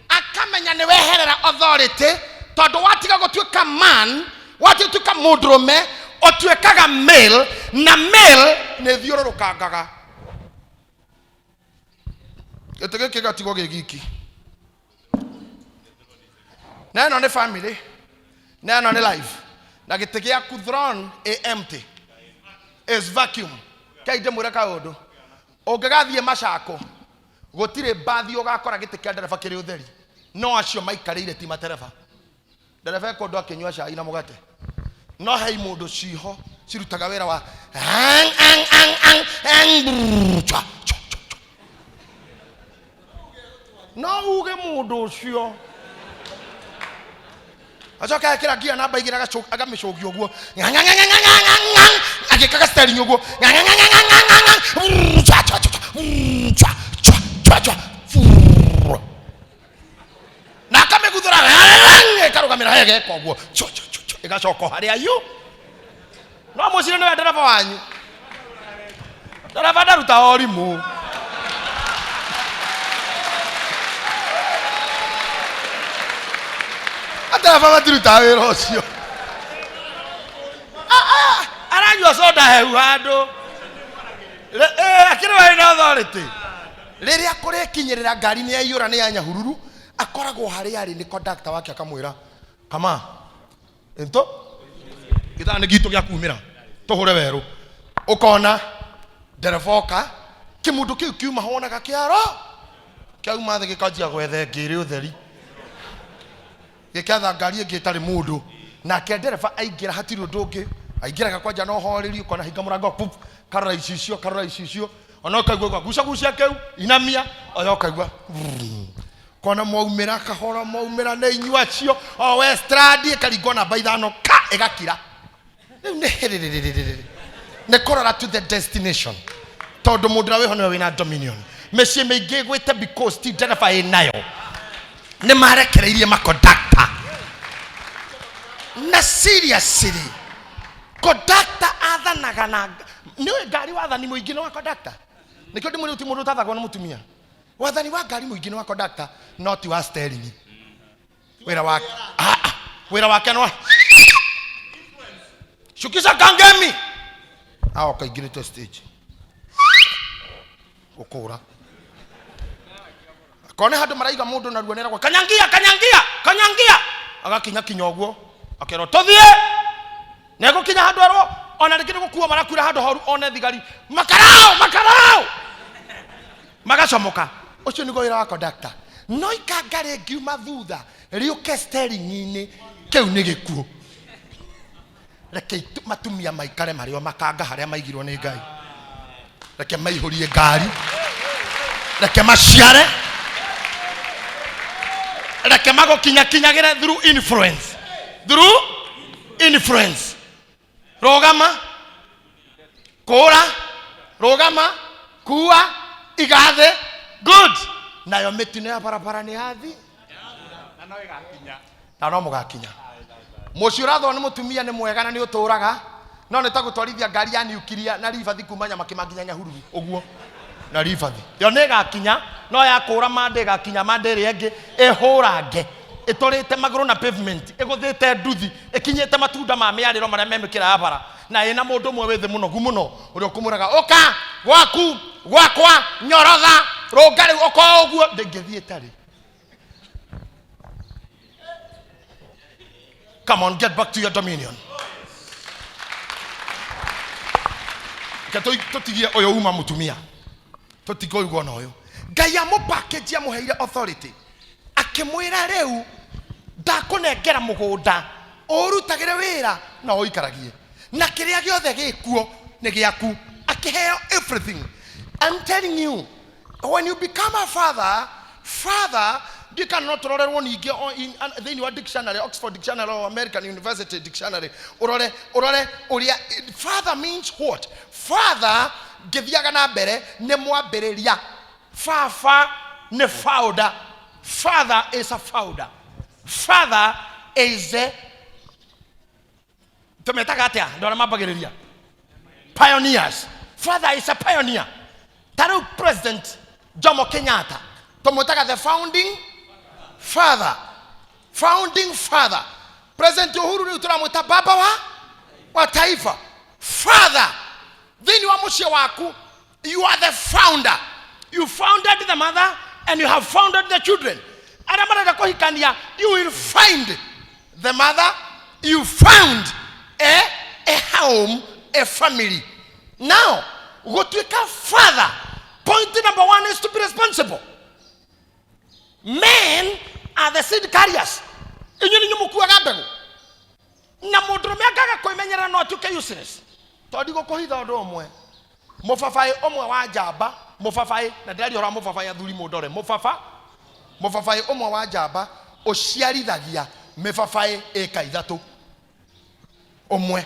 Akamenya nĩ weherera authority, tondũ watiga gũtuĩka man, watiga gũtuĩka mũndũrũme, ũtuĩkaga male, na male nĩ thiũrũrũkangaga. Gĩtĩ gĩkĩ gĩgatigwo gĩ giki. Na ĩno nĩ family, na ĩno nĩ life, na gĩtĩ gĩaku throne ĩ empty, is vacuum. Kei ndĩmwĩre kaũndũ, ũngĩgathiĩ Machako gũtirĩ mbathi ũgakora gĩtĩ kĩa ndereba kĩrĩ ũtheri, no acio maikarĩire ti matereba. Ndereba e kũndũ akĩnyua cai na mũgate, no hei mũndũ ciho cirutaga wĩra wa ang, ang, ang, ang, ang, brrr, chwa, chwa, chwa, chwa. No uge mũndũ ũcio acoka ekĩra ngia namba igĩrĩ agamĩcũgia ũguo agĩkaga steering ũguo brrr, chwa, chwa, chwa, brrr, chwa, chwa, chwa, chwa, brrr. Na akamĩguthũra ĩkarũgamĩra he geka ũguo chwa, chwa, chwa, chwa, ĩgacoka o harĩa yu. No mũcire nĩwe ndereba wanyu. Ndereba ndaruta ũrimũ. Ndereba matirutaga wĩra ũcio. Aranyua soda hehu handũ. Akĩrĩ wĩ na authority. Rĩrĩa kũrĩkinyĩrĩra ngari nĩ yaiyũra nĩ ya Nyahururu, akoragwo harĩa arĩ nĩ conductor wake akamwĩra kama ento gĩthaa nĩ gitũ gĩa kumĩra tũhũre werũ. Ũkona ndereba oka, kĩmũndũ kĩu kiuma wonaga kĩaro kĩauma thĩ gĩkanjia gwetha ĩngĩ ĩrĩ ũtheri, gĩketha ngari ĩngĩ ĩtarĩ mũndũ. Nake ndereba aingĩra hatirĩ ũndũ ũngĩ, aingĩraga kwanja na ũhoreri, ũkona hinga mũrango pup, karora icicio, karora icicio, ona ũkaigua gwa guca gucia kĩu inamia, oya ũkaigua kona mwaumĩra kahora, mwaumĩra nĩ inyuĩ acio o Westland ĩkaringwo namba ithano ka ĩgakira. Rĩu nĩ hĩrĩrĩrĩrĩrĩ nĩ kũrora to the destination, tondũ mũndũ ũrĩa wĩho nĩwe wĩna dominion. Mĩciĩ mĩingĩ ĩgwĩte because ti ndereba ĩnayo, nĩ marekereirie makondakta. Na seriously, kondakta athanaga na nĩ ngari, wathani mũingĩ nĩ wa kondakta. Nĩkĩo ndĩmwĩre ti mũndũ ũtathagwo nĩ mũtumia. Wathani wa ngari mũingĩ nĩ wa kondakta, no ti wa steering. Wĩra wake, wĩra wake no shukisha kangemi aoka ingĩrĩte stage gũkũra kone handũ maraiga mũndũ naruo nĩragwo kanyangia kanyangia kanyangia, agakinya kinya ũguo akerwo tũthiĩ, negũkinya handũ erwo ona rĩngĩ nĩ gũkua marakuira handũ horu, one thigari makarao makarao magacomoka. Ũcio nĩguo wĩra wa conductor. No ikanga rĩngiuma thutha rĩũke steering-inĩ Kĩu nĩ gĩkuũ. Reke matumia maikare marĩ o makanga harĩa maigirwo nĩ Ngai. Reke maihũrie ngari, reke maciare, reke magũkinyakinyagĩre through influence, through influence. Rũgama, kũra, rũgama, kua, igathe. Good. Nayo mĩtino ya barabara nĩ yathi na no mũgakinya mũciĩ. Ũrathwo nĩ mũtumia nĩ mwega na nĩ ũtũraga, no nĩ ta gũtwarithia ngari ya niukiria na ribathi kuma Nyamakĩma nginya Nyahururu ũguo na ribathi. Yo nĩ ĩgakinya, no yakũra mande ĩgakinya mande ĩrĩa ĩngĩ ĩhũrange ĩtũrĩte magũrũ na pavement, ĩgũthĩte nduthi, ĩkinyĩte matunda ma mĩarĩro marĩa me mĩkĩra ya bara, na ĩna mũndũ ũmwe wĩ thĩ mũnogu mũno ũrĩa ũkũmwĩraga ũka gwaku gwakwa nyorotha rũnga rĩu ũka ũguo ndĩngĩthiĩ ĩtarĩ. Come on, get back to your dominion. Reke tũtigie ũyũ uma mũtumia, tũtikũigua na ũyũ. Ngai amũpackage, amũheire authority, akĩmwĩra rĩu ndakũnengera mũgũnda ũrutagĩre wĩra na ũikaragie na kĩrĩa gĩothe gĩkuo nĩ gĩaku. Akĩheo everything. I'm telling you, when you become a father, father ndiĩ kana no tũrorerwo ningĩ thĩinĩ wa dictionary, Oxford Dictionary or American University Dictionary, ũrore ũrore ũrĩa father means. What father ngĩthiaga na mbere nĩ mwambĩrĩria. Baba nĩ founder. Father is a founder. Father is a, tũmetaga atĩa andũ arĩa mambagĩrĩria? Pioneers. Father is a pioneer. Ta rĩu President Jomo Kenyatta tũmwĩtaga the founding father, founding father. President Uhuru rĩu tũramwĩta baba wa taifa. Father thĩinĩ wa mũciĩ waku, you are the founder. You founded the mother and you have founded the children. Arĩa marenda kũhikania, you will find the mother, you found a home, a family. Now gũtuĩka father, point number one is to be responsible. Men are the seed carriers. Inyuĩ nĩ inyuĩ mũkuaga mbegũ, na mũndũrũme angaga kwĩmenyerera no atuĩke useless, tondũ ndigũkũhitha ũndũ ũmwe. Mũbabaĩ ũmwe wa njamba, mũbabaĩ, na ndĩraria ũhoro wa mũbabaĩ, athuri mũndore, mũbaba, mũbabaĩ ũmwe wa njamba ũciarithagia mĩbabaĩ ĩka 3 ũmwe,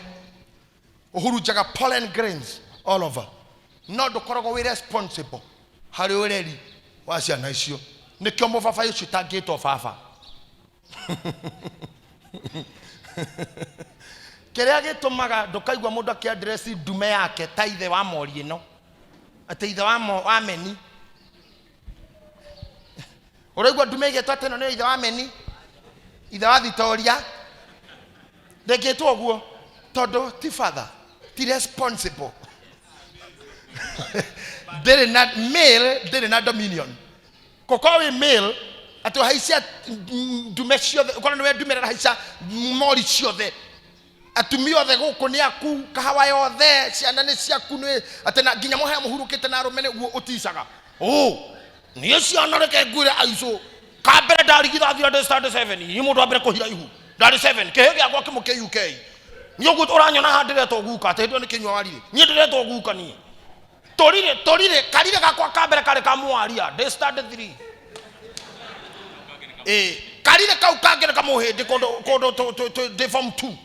ũhurunjaga pollen grains all over, no ndũkoragwo wĩ responsible harĩ ũreri wa ciana icio. Nĩkĩo mũbabaĩ ũcio ũtangĩtwo baba. Kĩrĩa gĩtũmaga ndũkaigua mũndũ akĩandresi ndume yake ta ithe wa mori ĩno, atĩ ithe wa meni. Ũraigua ndume ĩgĩtwo atĩ ĩno nĩyo ithe wa meni, ithe wa Victoria? Ndĩngĩtwo ũguo tondũ ti father, ti responsible. Ndĩrĩ na male, ndĩrĩ na dominion. Gũkorwo wĩ male atĩ ũhaicia ndume ciothe, ũkorwo nĩwe ndume ĩrahaica mori ciothe, atumia othe gũkũ nĩ aku, kahawa yothe, ciana nĩ ciaku, nĩ atĩ na nginya mũhaya mũhurũkĩte na arũme nĩguo ũticaga ũ niĩ ciana. Reke ngwĩre aicũ kambere ndarigithathira ndĩ standard 7. Ni mũndũ wa mbere kũhira ihu ndarĩ 7, kĩhĩ gĩakwa kĩmwe kĩ UK. Niĩ ũguo ũranyona haha ndĩretwo guka, atĩ hĩndĩ ĩyo nĩ kĩnyua warire. Niĩ ndĩretwo guka. Niĩ tũrire tũrire karire gakwa ka mbere karĩ ka mwaria ndĩ standard 3. Ĩ karire kau kangĩ nĩ kamũhĩndĩ kũndũ kũndũ ndĩ form 2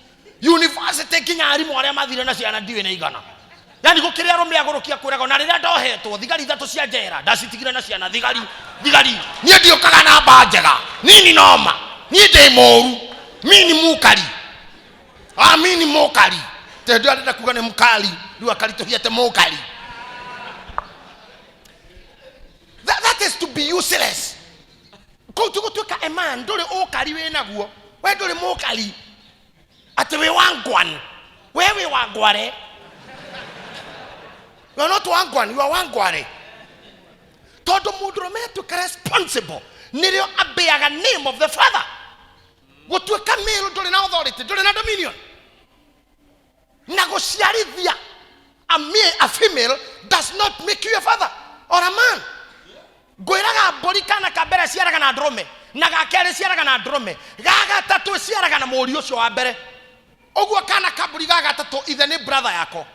university. Nginya arimũ arĩa mathire na ciana ndiũĩ nĩ igana. Yani gũkĩrĩ arũme agũrũkia kwĩragwo. Na rĩrĩa ndohetwo thigari ithatũ cia njera ndacitigire na ciana. Thigari, thigari, niĩ ndiũkaga namba njega nini noma. Niĩ ndĩ mũru, mi ni mukari. Ah, mi ni mukari. Tondũ arenda kuga nĩ mukali, rĩu akaritũhia atĩ mukari. That is to be useless. Kũu ti gũtuĩka a man. Ndũrĩ ũkari wĩ naguo, we ndũrĩ mũkari, atĩ wĩ wangwan, we wĩ wangware. You are not wangwan, you are wangware. Tondũ mũndũrũme atuĩka responsible nĩrĩo ambĩaga name of the father. Gũtuĩka male, ndũrĩ na authority, ndũrĩ na dominion. Na gũciarithia a male, a female does not make you a father or a man. Ngwĩraga mbũri kana ka mbere ciaraga na ndũrũme. Na ga kerĩ ciaraga na ndũrũme. Ga gatatũ ciaraga na mũriũ ũcio wa mbere. Ũguo kana ka mbũri ga gatatũ ithe nĩ brother yako.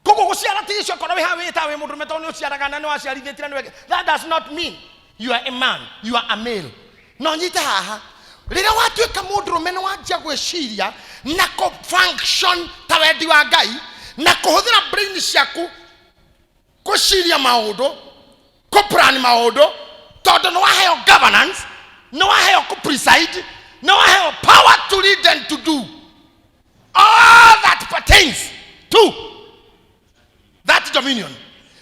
Koguo guciara ti icio korwo wĩ wĩta wĩ mũndũrũme tondũ nĩ ũciaraga na nĩ waciarithĩtie na nĩ weke. That does not mean you are a man, you are a male. No nyite haha, rĩrĩa watuĩka mũndũrũme nĩ wanjia gwĩciria na kũ function ta wendi wa Ngai na kũhũthĩra brain ciaku gwĩciria maũndũ, kũ plan maũndũ, tondũ nĩ waheo governance, nĩ waheo kũ preside, nĩ waheo power to lead and to do all that pertains to that dominion.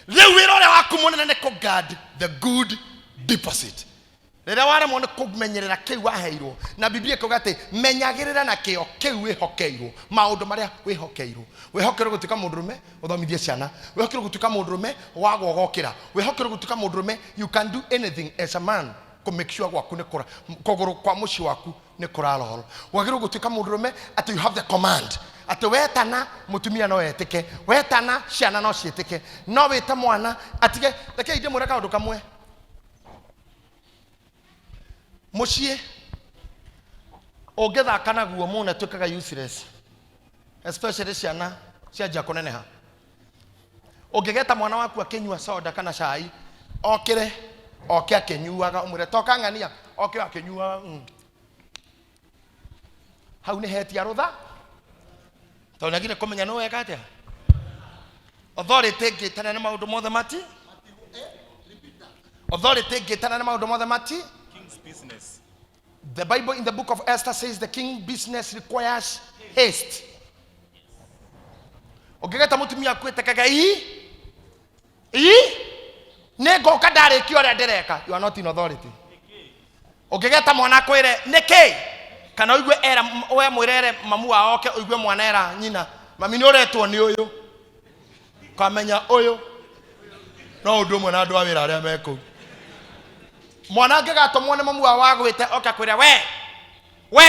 Rĩu wĩra ũrĩa waku mũnene nĩ kũ guard the good deposit. Rĩrĩa waremwo nĩ kũmenyerera kĩu waheirwo, na Biblia ĩkauga atĩ menyagĩrĩra na kĩo kĩu wĩhokeirwo, maũndũ marĩa wĩhokeirwo. Wĩhokeirwo gũtuĩka mũndũrũme ũthomithie ciana, wĩhokeirwo gũtuĩka mũndũrũme wagwa ũgokĩra, wĩhokeirwo gũtuĩka mũndũrũme you can do anything as a man kũ make sure gwaku nĩ kũra, kũgũrũ kwa mũciĩ waku nĩ kũraroro. Wagĩrĩirwo gũtuĩka mũndũrũme atĩ you have the command, atĩ wetana mũtumia no etĩke, wetana ciana no ciĩtĩke, no wĩte mwana atige. Rekei ndĩmwĩre kaũndũ kamwe, mũciĩ ũngĩthaka naguo mũno ĩtuĩkaga useless, especially ciana cianjia kũneneha. Ũngĩgeta mwana waku akĩnyua soda kana cai, okĩre oke akĩnyuaga, ũmwĩre toka ng'ania, oke akĩnyuaga. Hau nĩ hetia rũtha, tondũ nĩagire kũmenya nĩ weka atĩa. Authority ĩngĩtana nĩ maũndũ mothe mati, authority ĩngĩtana nĩ maũndũ mothe mati. King's business. The Bible in the book of Esther says the king business requires haste. Ũngĩgeta mũtumia akwĩtekaga ii ii nĩ ngoka ndarĩkia ũrĩa ndĩreka, you are not in authority. Ũngĩgeta mwana akwĩre nĩkĩ, kana ũigue era we mwĩre ere mamu wao oke, ũigue mwana era nyina mami nĩ ũretwo nĩ ũyũ, kamenya ũyũ no ũndũ ũmwe na andũ a wĩra arĩa me kũu. Mwana angĩgatũmwo nĩ mamu wao wagwĩte oke akwĩre we we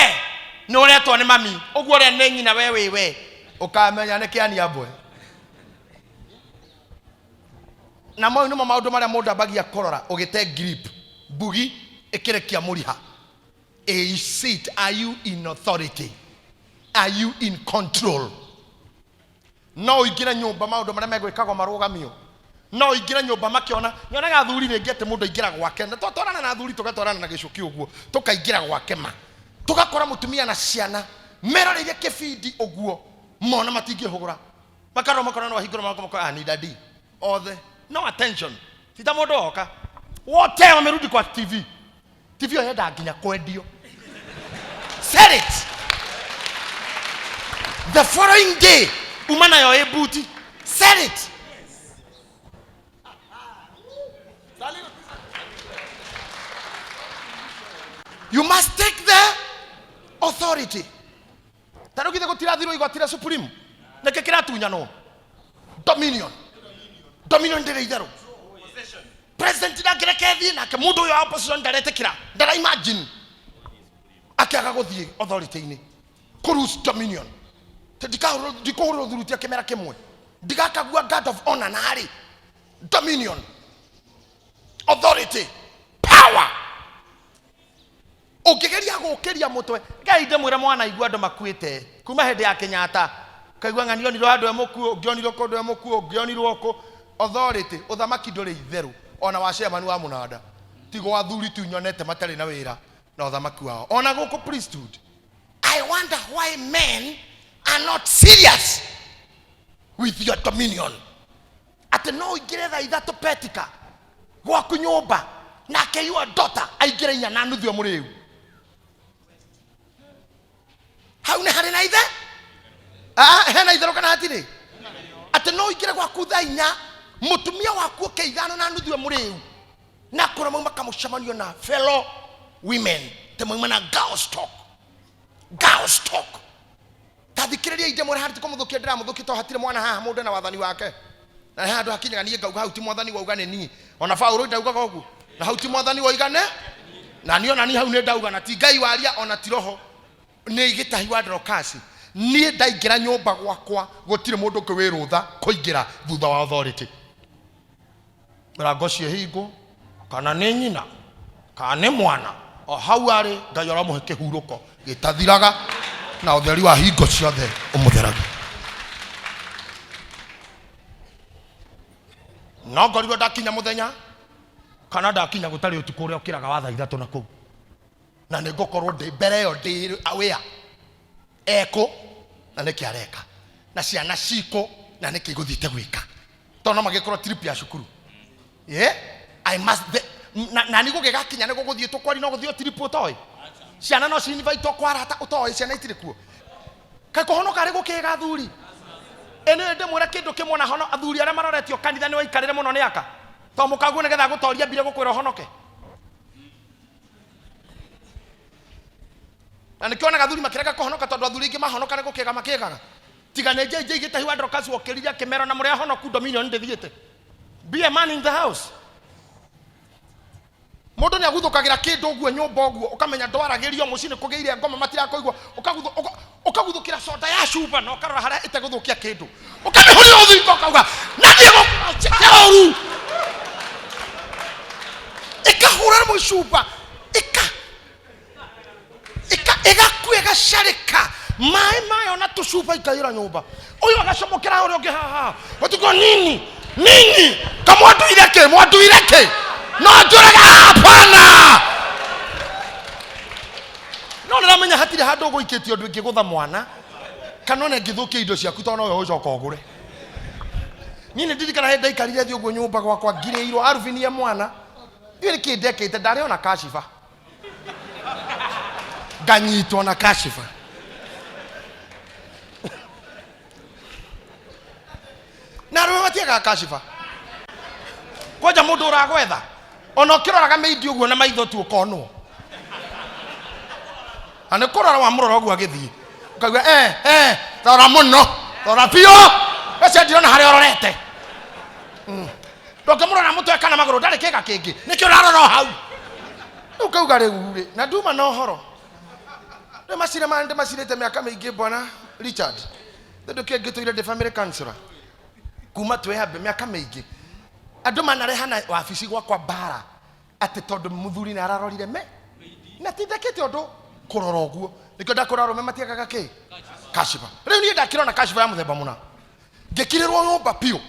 nĩ ũretwo nĩ mami, ũguo ũrĩa nĩ nyina we wĩ we, ũkamenya nĩ kĩania mbwe. Na mau nĩmo maũndũ marĩa mũndũ ambagia kũrora ũgĩte grip mbugi ĩkĩrekia mũriha. Is it, are you in authority? Are you in control? No ũingĩre nyũmba maũndũ marĩa megwĩkagwo marũgamio, no ũingĩre nyũmba makĩona. Nyonaga athuri rĩngĩ atĩ mũndũ aingĩra gwake, na twatwarana na athuri tũgatwarana na gĩcũkĩ ũguo, tũkaingĩra gwake ma tũgakora mũtumia na ciana meroreire kĩbindi ũguo, mona matingĩhũgũra, makarora makona no ahingũra mako makona, ah, ni dadi othe, no attention, tita mũndũ oka wote wamerudi kwa TV. TV ĩyo yendaga nginya kwendio. Sell it the following day, uma nayo ĩ buti, sell it. You must take the authority. Ta rĩu githĩ gũtirathirwo igoti rĩa supreme, nĩkĩ kĩratunyanwo? Dominion, dominion ndĩrĩ itherũ. President ndangĩreke thiĩ nake, mũndũ ũyũ wa opposition ndaretĩkĩra, ndara imagine akĩaga gũthiĩ authority-inĩ kũ lose dominion. Ndikũhũrĩrwo thurutia kĩmera kĩmwe, ndigakagua guard of honor narĩ. Dominion, authority, power. Ũngĩgeria gũkĩria mũtwe, Ngai ndĩmwĩre mwana igua andũ makuĩte kuma hĩndĩ ya Kenyatta, kaigua ng'ani onirwo handũ e mũkuũ, ũngĩ onirwo kũndũ e mũkuũ, ũngĩ onirwo kũ. Authority, ũthamaki ndũrĩ itherũ, ona wa chairman wa mũnanda tigo athuri tu nyonete matarĩ na wĩra na ũthamaki wao, ona gũkũ priesthood. I wonder why men are not serious with your dominion. Atĩ no ũingĩre thaa ithatũ petika gwaku nyũmba, nake your daughter aingĩre inya na nuthu mũrĩu. Hau nĩ harĩ na ithe? Ah, hena itherũ kana hatirĩ? Atĩ no ũingĩre gwaku thaa inya, mũtumia waku oke ithano na nuthu mũrĩu, na kũrĩa mauma kamũcemanio na fellow women, te mauma na girls talk, girls talk. Ta thikĩrĩria ndĩmwĩre harĩ tikũmũthũkia ndĩramũthũkia, tondũ hatirĩ mwana haha mũndũ ena wathani wake, na nĩ handũ hakinyaga niĩ ngauga hau ti mwathani wauga nĩ niĩ, ona Paũlũ ndaugaga ũguo, na hau ti mwathani wauga nĩ na niĩ, ona niĩ hau nĩ ndauga, na ti Ngai waria, ona ti roho, nĩ gĩtahi wa Dorokasi. Niĩ ndaingĩra nyũmba gwakwa gũtirĩ mũndũ ũngĩ wĩ rũtha kũingĩra thutha wa authority. Mĩrango ũcio ĩhingwo, kana nĩ nyina kana nĩ mwana, o hau arĩ Ngai aramũhe kĩhurũko gĩtathiraga na ũtheri wa hingo ciothe ũmũtheragia. No ngorirwo ndakinya mũthenya kana ndakinya gũtarĩ ũtukũ ũrĩa ũkĩraga wa thaa 3 na kũu, na nĩ ngũkorwo ndĩ mbere ĩyo ndĩ aware ekũ na nĩkĩ areka na ciana cikũ na nĩkĩ igũthiĩte gwĩka, tondũ no magĩkorwo trip ya cukuru. Yeah? I must the, na nĩ gũgĩgakinya nĩ gũgũthiĩ tũkwari no gũthiĩ trip ũtoĩ, ciana no cinvaitwo kwa arata ũtoĩ, ciana itirĩ kuo. Kaĩ kũhonoka arĩ gũkĩga athuri? Ĩ nĩ ndĩmwĩre kĩndũ kĩmwe na hono athuri arĩa maroretio kanitha nĩ waikarĩre mũno nĩ aka, tondũ mũkaguo nĩgetha gũtoria mbire gũkwĩra ũhonoke. Na nĩkĩo onaga athuri makĩrega kũhonoka, tondũ athuri aingĩ mahonoka nĩ gũkĩga makĩgaga. Tiga nĩ JJ Gĩtahi wa Dorcas wokĩrire akĩmera na mũrĩa honoku Dominion ndĩthiĩte. Be a man in the house. Mũndũ nĩ aguthũkagĩra kĩndũ ũguo nyũmba ũguo, ũkamenya ndwaragĩrio mũciĩ nĩ kũgĩire ngoma matirakũigua, ũkaguthũkĩra soda ya cuba na ũkarora harĩa ĩtegũthũkia kĩndũ, ũkamĩhũrĩra rũthingo ũkauga na niĩ gũkĩra ũru, ĩkahũra mũcuba ĩgakua ĩgacarĩka maĩ mayo na tũcuba ikaiyũra nyũmba. Ũyũ agacomokera ũrĩa ũngĩ haha ũtukũ nini nini kamwanduire kĩ mwanduire kĩ no njũraga hapana. No nĩramenya hatirĩ handũ ũgũikĩtie ũndũ ingĩgũtha mwana kana ona ĩngĩthũkia indo ciaku, tondũ nowe ũcoka ũgũre. Niĩ nĩ ndirikana hĩndĩ ndaikarire thĩ ũguo nyũmba gwakwa ngirĩirwo arubinie mwana, ndiũĩ nĩkĩ ndekĩte, ndarĩ ona kashiba nganyitwo na kashiba na arũme matiagaga kashiba kwanja mũndũ ũragwetha ona ũkĩroraga mĩindi ũguo na maitho tu ũkonwo na nĩ kũrora wamũrora ũguo agĩthiĩ ũkaigua rora mũno, rora biũ, ũcio ndirona harĩa ũrorete. Ndũngĩmũrora mũtwe kana magũrũ, ndarĩ kĩga kĩngĩ, nĩkĩo ũrarora o hau. Rĩu ũkauga rĩu rĩ, na nduma na ũhoro rĩu macira maya ndĩmacirĩte mĩaka mĩingĩ bwana Richard, tondũ kĩo ngĩtũire ndĩ family counselor kuma twĩambe mĩaka mĩingĩ. Andũ manarehana wabici gwakwa mbara atĩ tondũ mũthuri nĩ ararorire me na ti ndekĩte ũndũ kũrora ũguo, nĩkĩo ndakũra arũme matiagaga kĩ kashiba. Rĩu niĩ ndakĩrona kashiba ya mũthemba mũna, ngĩkirĩrwo nyũmba biũ.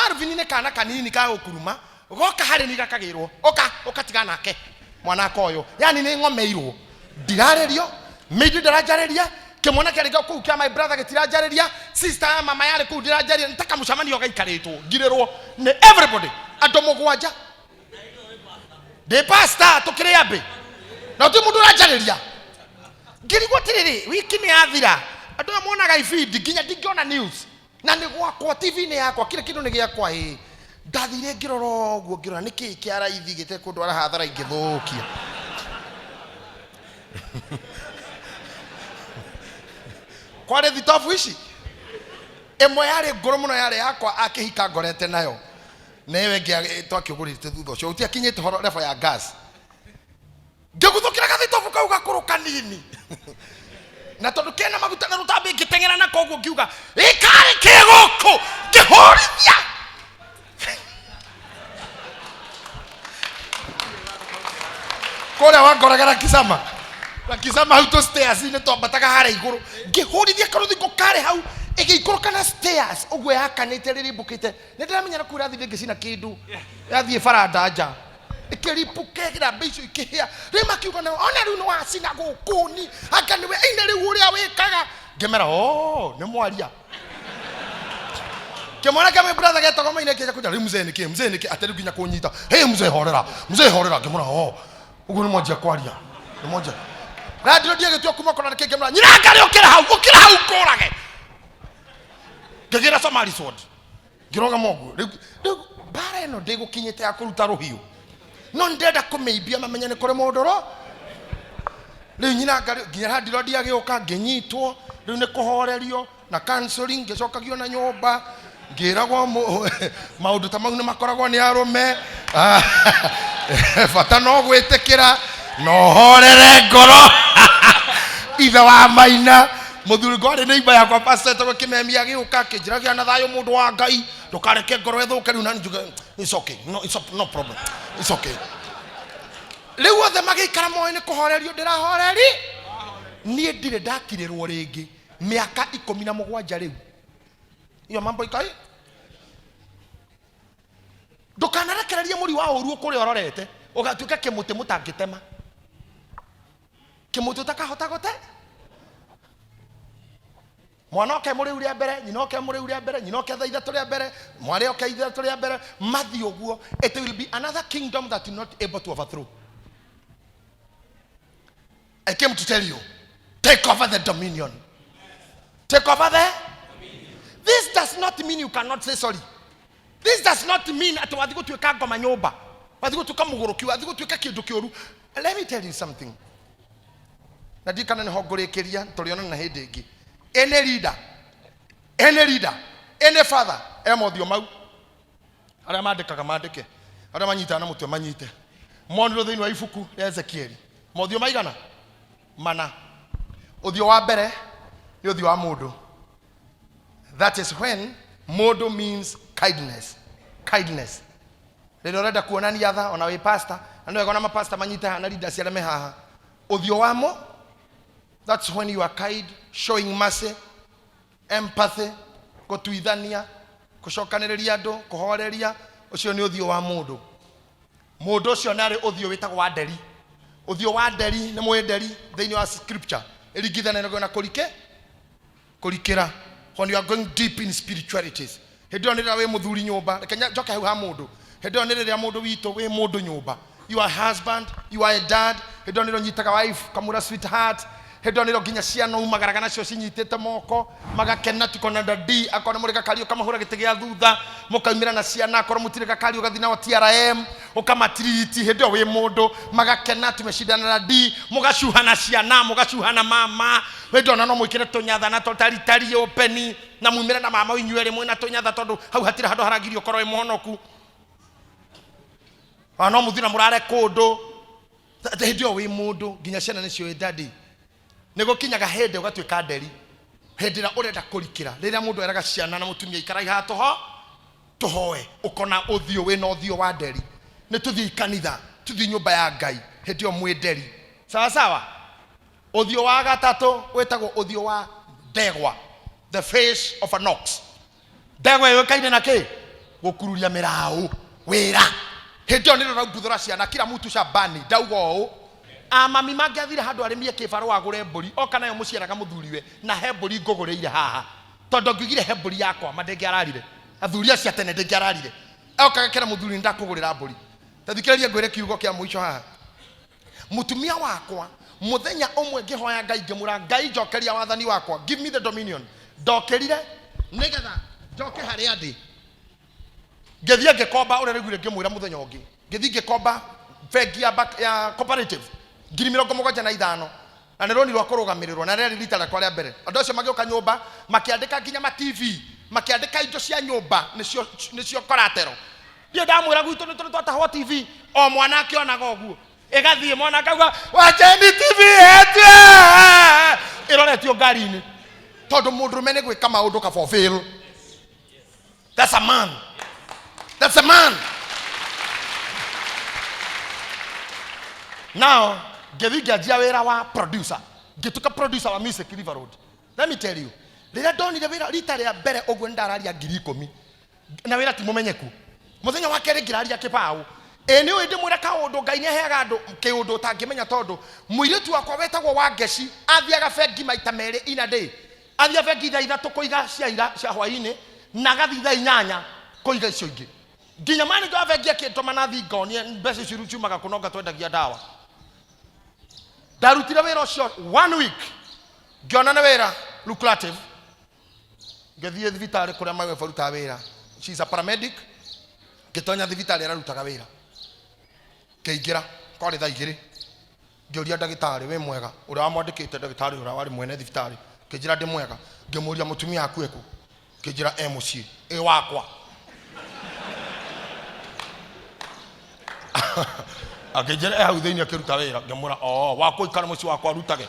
Alvin nĩ kana kanini ka gũkuruma goka harĩ ni gakagĩrwo ũka ũkatiga nake mwanaka ũyũ, yani nĩ ng'omeirwo, ndirarĩrio mĩindi ndaranjarĩria, kĩmwana kĩarĩ kũu kĩa my brother gĩtiranjarĩria, sister ya mama yarĩ kũu ndiranjarĩria, nĩ ta kamũcemanio gaikarĩtwo ngirĩrwo nĩ everybody, andũ 7 ndĩ pastor tũkĩrĩ ambĩ na gũtirĩ mũndũ ũranjarĩria. Ngĩrigwo atĩrĩrĩ, wiki nĩ yathira, andũ aya monaga ibindi nginya ndingĩona news na nĩ gwakwa TV nĩ yakwa, kila kĩndũ nĩ gĩakwa. Ĩ ndathire ngĩrora ũguo ngĩrora nĩ kĩĩ kĩa raithi gĩtekũndwara hathara ingĩthũkia. Kwarĩ thitobu ici ĩmwe yarĩ ngũrũ mũno, yarĩ yakwa akĩhika ngorete nayo, na ĩyo ĩngĩ twakĩgũrĩte thutha ũcio gũtiakinyĩte horo level ya gas. Ngĩguthũkĩra gathitobu kau gakũrũ kanini, na tondũ kena maguta na rũtambi ngĩteng'era nako ũguo ngiuga ĩkarĩ kĩ gũkũ, ngĩhũrithia kũrĩa wangoraga Rakisama, Rakisama hau tũ stairs-inĩ twambataga harĩa igũrũ, ngĩhũrithia karũthingo karĩ hau ĩgĩikũrũka na stairs ũguo yakanĩte rĩrĩmbũkĩte. Nĩ ndĩramenya na kũu ĩrathiĩ ndĩngĩcina kĩndũ, yathiĩ baranda nja ĩkĩripũka ĩrambe icio ikĩhĩa. Rĩu makiuga nao ona rĩu nĩ wacina gũkũ ni anga nĩwe ine rĩu ũrĩa wĩkaga. Ngĩmera o nĩ mwaria kĩmwana kĩa my brother getagwo Maina kĩja kũnja rĩu mzee nĩkĩ mzee nĩkĩ atĩ rĩu nginya kũnyita, hey mzee horera, mzee horera. Ngĩmwĩra o ũguo nĩ mwanjia kwaria nĩ mwanjia radio ndiagĩtua kuma kona nĩkĩ. Ngĩmwĩra nyina ngarĩ ũkĩra hau, ũkĩra hau ngũrage. Ngĩgĩra Somali sword ngĩrũgama ũguo. Rĩu mbara ĩno ndĩgũkinyĩte ya kũruta rũhiũ, no nĩndĩrenda kũmĩimbia mamenye nĩ kũrĩ mũndũ ro rĩu nyina ngarĩ nginya handiro ndiagĩũka ngĩnyitwo. Rĩu nĩ kũhorerio na counseling, ngĩcokagio na nyũmba ngĩragwo maũndũ ta mau nĩ makoragwo nĩ arũme. Bata no gwĩtĩkĩra na ũhorere ngoro. Ithe wa Maina Mũthuri ngwarĩ nĩ imba yakwa pastor etagwo Kĩmemi agĩũka akĩnjĩra gĩa na thayũ mũndũ wa Ngai, ndũkareke ngoro ĩthũke rĩu, na njuge it's okay, no, it's no problem, it's okay. Rĩu othe magĩikara moĩ nĩ kũhorerio ndĩrahoreri. Niĩ ndirĩ ndakirĩrwo rĩngĩ mĩaka 17 rĩu. Iyo mambo ikai ndũkanarekererie mũri wa ũru kũrĩa ũrorete ũgatuĩka kĩmũtĩ mũtangĩtema, kĩmũtĩ ũtakahota gũte. Mwana oke mũrĩu rĩa mbere, nyina oke mũrĩu rĩa mbere, nyina oke thaa 3 rĩa mbere, mwarĩ oke 3 rĩa mbere, mathiĩ ũguo. It will be another kingdom that you're not able to overthrow. I came to tell you, take over the dominion. Take over the This does not mean you cannot say sorry. This does not mean atĩ wathiĩ gũtuĩka ngoma nyũmba, wathiĩ gũtuĩka mũgũrũki, wathiĩ gũtuĩka kĩndũ kĩũru. Let me tell you something. Na ndikana nĩho ngũrĩkĩria, tũrĩonana na hĩndĩ ĩngĩ. Any leader, any leader, any father, e mothiũ mau. Arĩa mandĩkaga mandĩke, arĩa manyitaga na mũtwe manyite. Monirwo thĩinĩ wa ibuku rĩa Ezekieli. Mothiũ maigana? Mana. Ũthiũ wa mbere nĩ ũthiũ wa mũndũ. That is when mũndũ means kindness. Kindness. Rĩrĩa ũrenda kuonania tha, ona wĩ pastor, na nĩ wega ona mapastor manyite haha na leaders arĩa me haha. Ũthiũ wa mũ, that's when you are kind, showing mercy, empathy, gũtuithania, gũcokanĩrĩria andũ, kũhoreria. Ũcio nĩ ũthiũ wa mũndũ. Mũndũ ũcio nĩ arĩ ũthiũ wĩtagwo wa nderi. Ũthiũ wa nderi nĩ mũĩ nderi thĩinĩ wa scripture ĩringithanagio na kũrike kũrikĩra. When you are going deep in spiritualities, hĩndĩ ĩyo nĩ rĩrĩa wĩ mũthuri nyũmba. Reke njoke hau ha mũndũ. Hĩndĩ ĩyo nĩ rĩrĩa mũndũ witũ wĩ mũndũ nyũmba, you are husband, you are a dad. Hĩndĩ ĩyo nĩrĩo ũnyitaga wife kamũra sweetheart. Hĩndĩ ĩyo nĩrĩo nginya ciana umagaraga nacio cinyitĩte moko magakena, tukona dadi akona mũrĩ gakari ũkamahũra gĩtĩ gĩa thutha, mũkaumĩra na ciana, akorwo mũtirĩ gakari ũgathiĩ nao TRM ũkamatiriti. Hĩndĩ ĩyo wĩ mũndũ magakena, tumeshindana na D, mũgacuhana ciana, mũgacuhana mama. Hĩndĩ ĩyo ona no mwĩkĩre tũnyatha na tũtaritari openi na mumĩre na mama inyuĩ erĩ mwĩna tũnyatha, tondũ hau hatirĩ handũ haragirio ũkorwo wĩ mũhonoku. Ona no mũthiĩ na mũrare kũndũ. Hĩndĩ ĩyo wĩ mũndũ nginya ciana nĩciũĩ daddy. Nĩ gũkinyaga hĩndĩ ũgatuĩka nderi, hĩndĩ ĩrĩa ũrenda kũrikĩra, rĩrĩa mũndũ eraga ciana na mũtumia ikarai haha tũho tũhoe, ũkona ũthiũ wĩna ũthiũ wa nderi. Nĩ tũthiĩ kanitha, tũthiĩ nyũmba ya Ngai, hĩndĩ ĩyo mwĩ nderi. Sawa sawa. Ũthiũ wa gatatũ wĩtagwo ũthiũ wa ndegwa, the face of an ox. Ndegwa yũĩkaine na kĩ? Gũkururia mĩraũ wĩra. Hĩndĩ ĩyo nĩrĩo ũraumbuthũra ciana, kila mtu shambani. Ndauga ũũ, amami mangĩathire handũ arĩmie kĩbarũa agũre mbũri, oka nayo mũciĩ eraga mũthuriwe, na he mbũri ngũgũrĩire haha, tondũ angiugire he mbũri yakwa ma ndĩngĩararire. Athuri acio a tene ndĩngĩararire. Oka agakĩra mũthuri nĩndakũgũrĩra mbũri. Ta thikĩrĩria ngwĩre kiugo kĩa mũico haha. Mũtumia wakwa mũthenya ũmwe ngĩhoya Ngai ngĩmwĩra Ngai njokeria wathani wakwa, give me the dominion. Ndokĩrire nĩgetha njoke harĩa ndĩ, ngĩthiĩ ngĩkomba ũrĩa rĩguire ngĩmwĩra mũthenya ũngĩ, ngĩthiĩ ngĩkomba bengi ya cooperative ngiri 75, na nĩ rũni rwa kũrũgamĩrĩrwo, na rĩarĩ rita rĩakwa rĩa mbere. Andũ acio magĩũka nyũmba makĩandĩka nginya ma TV, makĩandĩka indo cia nyũmba nĩcio collateral. Ndiĩ ndamwĩra gwitũ nĩ tũrĩ twatahwo TV, o mwana akĩonaga ũguo ĩgathiĩ, mwana akauga wacheni TV yetu ĩroretio ngari-inĩ, tondũ mũndũrũme nĩ gwĩka maũndũ ka fulfill. That's a man. That's a man. Now, ngĩthiĩ ngĩanjia wĩra wa producer, ngĩtuĩka producer wa music River Road. Let me tell you, rĩrĩa ndonire wĩra rita rĩa mbere ũguo nĩndararia ngiri ikũmi, na wĩra ti mũmenyeku. Mũthenya wa kerĩ ngĩraria kĩbaũ. Ĩ nĩ ũĩ ndĩmwĩre kaũndũ, Ngai nĩ aheaga andũ kĩũndũ ũtangĩmenya, tondũ mũirĩtu wakwa wetagwo Wangeci athiaga bengi maita merĩ in a day. Athiaga bengi thaa 3 kũiga cia ira cia hwaĩ-inĩ, na agathiĩ thaa 8 kũiga icio ingĩ. Nginya manager wa bengi akĩntũma na thiĩ ngonie mbeca icio ciumaga kũ, nonga twendagia ndawa. Ndarutire wĩra ũcio 1 week, ngĩona nĩ wĩra lucrative. Ngĩthiĩ thibitarĩ kũrĩa my wife arutaga wĩra, she is a paramedic. Ngĩtonya thibitarĩ ararutaga wĩra, ngĩingĩra kwarĩ thaa 2, ngĩũria ndagĩtarĩ wĩ mwega, ũrĩa wamwandĩkĩte, ndagĩtarĩ ũrĩa warĩ mwene thibitarĩ, ngĩnjĩra ndĩ mwega. Ngĩmũria mũtumia aku ekũ, ngĩnjĩra e mũciĩ. Ĩ wakwa. Akĩnjĩra e hau thĩinĩ akĩruta wĩra. Ngĩmwĩra o wakwa ikara mũciĩ wakwa arutage.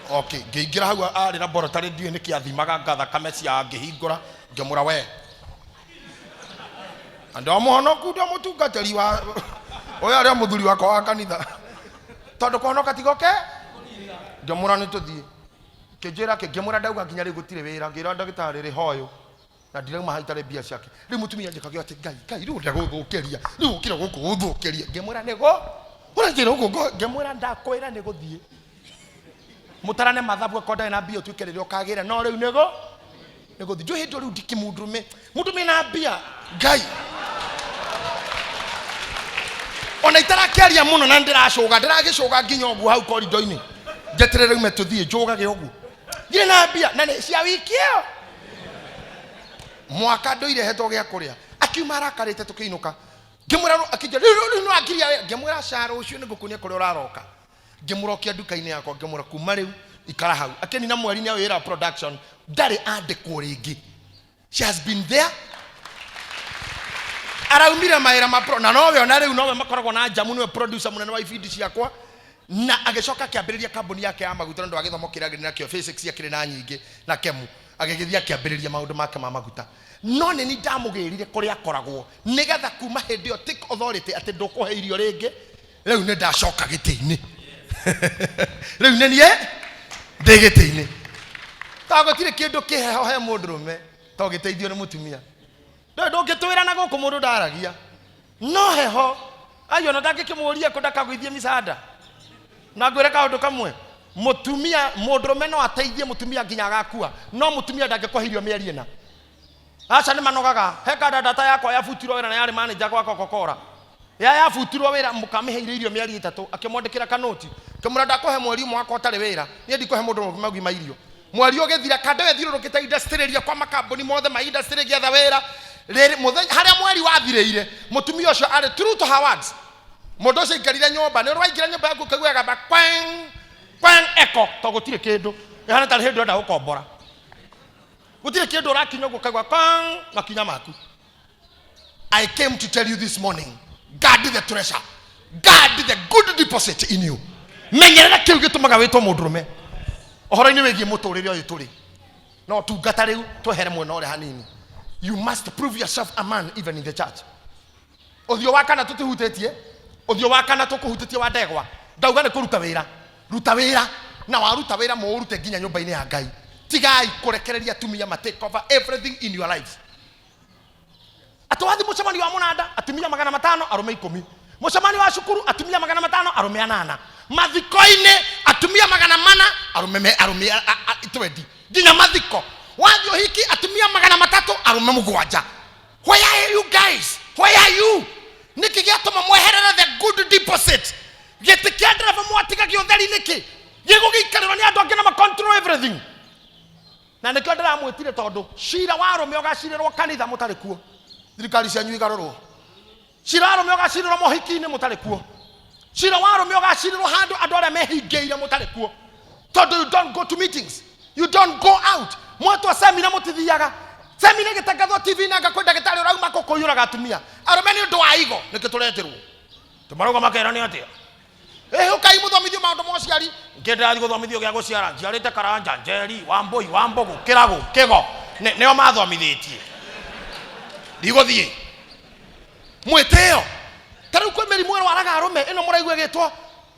Okay, ngĩingĩra hau arĩ laboratory, ndiũĩ nĩkĩ athimaga nga thakame cia, ngĩhingũra, ngĩmũra we na ndĩ mũhonoku, ndĩ mũtungatĩri wa ũyũ arĩ o mũthuri wakwa wa kanitha, tondũ kũhonoka tigoke. Ngĩmũra nĩ tũthiĩ, kĩnjĩra kĩ, ngĩmũra ndauga nginya rĩu gũtirĩ wĩra. Ngĩra ndagĩtarĩ rĩ hoyũ na ndirauma hau itarĩ mbia ciake. Rĩu mũtumia njĩkagio atĩ Ngai, Ngai, rĩu ũrenda gũthũkĩria, rĩu ũkire gũkũ gũthũkĩria. Ngĩmwĩra nĩgo ũranjĩra ũguo, ngĩmwĩra ndakwĩra nĩ gũthiĩ mũtarane mathabu, akorwo ndarĩ na mbia ũtuĩke rĩrĩa ũkagĩra, no rĩu nĩgo nĩgũthiĩ. Njũĩ hĩndĩ ĩyo rĩu ndikĩmũndũrũme mũndũrũme na mbia Ngai ona itarakĩaria mũno na ndĩracũga, ndĩragĩcũga nginya ũguo hau korido-inĩ, njeterere ume tũthiĩ, njũgage ũguo ndirĩ na mbia na nĩ cia wiki ĩyo mwaka ndũire hetwo gĩa kũrĩa. Akiuma arakarĩte, tũkĩinũka, ngĩmwĩra akĩnjĩra rĩu rĩu no angiria wĩra. Ngĩmwĩra ca, rũciũ nĩ ngũkuonia kũrĩa ũraroka. Ngĩmũrokia nduka-inĩ yakwa, ngĩmwĩra kuma rĩu ikara hau. Akĩnina mweri nĩ wĩra production, ndarĩ andĩkwo rĩngĩ. She has been there, araumire mawĩra ma pro, na nowe ona rĩu nowe makoragwo na njamu, nĩwe producer mũnene wa ibindi ciakwa, na agĩcoka akĩambĩrĩria kambuni yake ya maguta nĩ ũndũ wa gĩthomo kĩrĩa agĩrĩ nakĩo, physics akĩrĩ na nyingĩ na kemu, agĩgĩthiĩ akĩambĩrĩria maũndũ make ma maguta. No nĩ ni ndamũgĩrire kũrĩa akoragwo nĩgetha kuma hĩndĩ ĩyo take authority atĩ ndũkũhe irio rĩngĩ. Rĩu nĩ ndacoka gĩtĩ-inĩ, rĩu nĩ niĩ ndĩ gĩtĩ-inĩ, tondũ gũtirĩ kĩndũ kĩheho he mũndũrũme to gĩteithio nĩ mũtumia. Ndũngĩtwĩra na gũkũ mũndũ ndaragia no heho ayo ona ndangĩkĩmũria kũ ndakagũithie micanda. Na ngwĩre kaũndũ kamwe, mũtumia, mũndũrũme no ateithie mũtumia nginya agakua, no mũtumia ndangĩkũhe irio mĩeri 4. Aca, nĩ manogaga. He kanda ndata yakwa yabutirwo wĩra na yarĩ manager gwa Coca-Cola, ya yabutirwo wĩra, mũkamĩheire irio mĩeri 3, akĩmwandĩkĩra kanoti, kĩmũra ndakũhe mweri ũmwe wakwa ũtarĩ wĩra, niĩ ndikũhe mũndũ mũgima irio. Mweri ũgĩthira, kanda ĩyo ĩthiũrũrũkĩte industry ria kwa makambuni mothe ma industry gĩetha wĩra. Rĩrĩ mũthenya harĩa mweri wathirĩire, mũtumia ũcio arĩ true to her words, mũndũ ũcio aikarire nyũmba. Nĩ ũrĩ waingĩra nyũmba yaku ũkaigua gamba kweng kweng eko, to gũtirĩ kĩndũ ĩhana tarĩ hĩndĩ ũrenda gũkombora, gũtirĩ kĩndũ ũrakinya ũguo ũkaigua kwang makinya maku. I came to tell you this morning, guard the treasure, guard the good deposit in you. Menyerera kĩu gĩtũmaga wĩtwo mũndũrũme ũhoro-inĩ wĩgiĩ mũtũrĩre ũyũ tũrĩ no tungata. Rĩu twehere mwena ũrĩa hanini. You must prove yourself a man even in the church. Ũthiũ wa kana tũtihutĩtie, ũthiũ wa kana tũkũhutĩtie wa ndegwa, ndauga nĩ kũruta wĩra. Ruta wĩra, na waruta wĩra mũũrute nginya nyũmba-inĩ ya Ngai. Tigai kũrekereria atumia ma take over everything in your lives. Atĩ wathi mũcemanio wa mũnanda, atumia 500, arũme 10. Mũcemanio wa cukuru, atumia 500, arũme 8. Mathiko-inĩ, atumia 400, arũme me arũme 20. Nginya mathiko. Wathiĩ ũhiki, atumia 300, arũme 7. Where are you guys? Where are you? Nĩkĩ gĩatũma mweherere the good deposit? Gĩtĩ kĩa ndereba mwatiga gĩũtheri nĩkĩ? Gĩgũgĩikarĩrwo nĩ andũ angĩ na ma control everything. Na nĩkĩo ndĩramwĩtire, tondũ cira wa arũme ũgacirĩrwo kanitha mũtarĩ kuo, thirikari cianyu igarũrwo. Cira wa arũme ũgacirĩrwo mohiki-inĩ mũtarĩ kuo. Cira wa arũme ũgacirĩrwo handũ andũ arĩa mehingĩire mũtarĩ kuo, tondũ you don't go to meetings, you don't go out. Mwetwo semina mũtithiaga. Semina ĩgĩtangathwo TV na ngakwĩ ndagĩtarĩ ũrauma kũ kũiyũraga atumia arũme nĩ ũndũ wa igo. Nĩkĩ tũretirwo tũmarauga makera nĩ atĩa? Ĩhũkai mũthomithio maũndũ ma ũciari. Nkĩ ndĩrathiĩ gũthomithio gĩa gũciara? Njiarĩte Karanja, Njeri, Wambũi, Wambũgũ, Kĩragũ, Kĩgo, nĩo mathomithĩtie. Ndigũthiĩ mwĩtĩo. Ta rĩu kwĩ mĩrimũ ĩrwaraga arũme, ĩno mũraigua ĩgĩtwo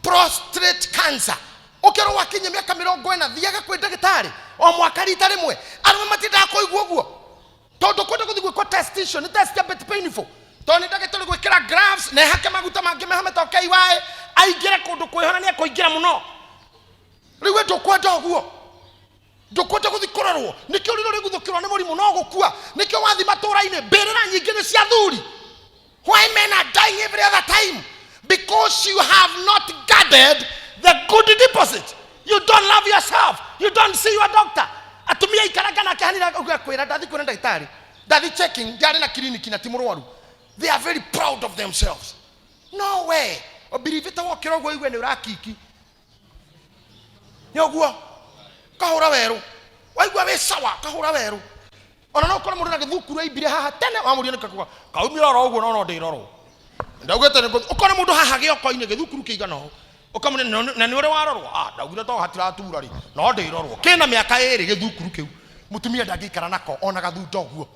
prostate cancer. Ũkĩrwo wakinyia mĩaka 40, thiaga kwĩ ndagĩtarĩ o mwaka rita rĩmwe. Arũme matiendaga kũigua ũguo, tondũ kwenda gũthiĩ gwĩkwo test icio nĩ test a bit painful, tondũ nĩ ndagĩtarĩ gwĩkĩra gloves na ehake maguta mangĩ meho metagwo KY, aingĩre kũndũ kwĩho na nĩ ekũingĩra mũno. Rĩu we ndũkwenda ũguo, ndũkwenda gũthiĩ kũrorwo. Nĩkĩo rĩrĩa ũrĩguthũkĩrwo nĩ mũrimũ no gũkua. Nĩkĩo wathiĩ matũũra-inĩ, mbĩrĩra nyingĩ nĩ cia thuri. Why men are dying every other time? Because you have not guarded the good deposit. You don't love yourself, you don't see your doctor. Atumia ikaranga nake hanira kwĩra ndathi kwĩra ndagĩtarĩ, ndathi checking, ndiarĩ na kiriniki na ti mũrwaru. They are very proud of themselves. No way obirivĩte wokĩra ũguo igue nĩ ũrakiki, nĩ ũguo kahũra werũ, waigua wĩ sawa, kahũra werũ. Ona no ũkore mũndũ na gĩthukuru aimbire haha tene, wamũria nĩ kakuga kaumire oro ũguo, no no ndĩrorwo ndaugĩte nĩ ngũthiĩ. Ũkore mũndũ haha gĩoko-inĩ gĩthukuru kĩigana ũũ. Ũkamũne na nĩ ũrĩ warorwo. Ah, ndaugire to hatiratura rĩ. No ndĩrorwo. Kĩna mĩaka ĩrĩ gĩthukuru kĩu. Mũtumia ndangĩikara nako ona gathunda ũguo.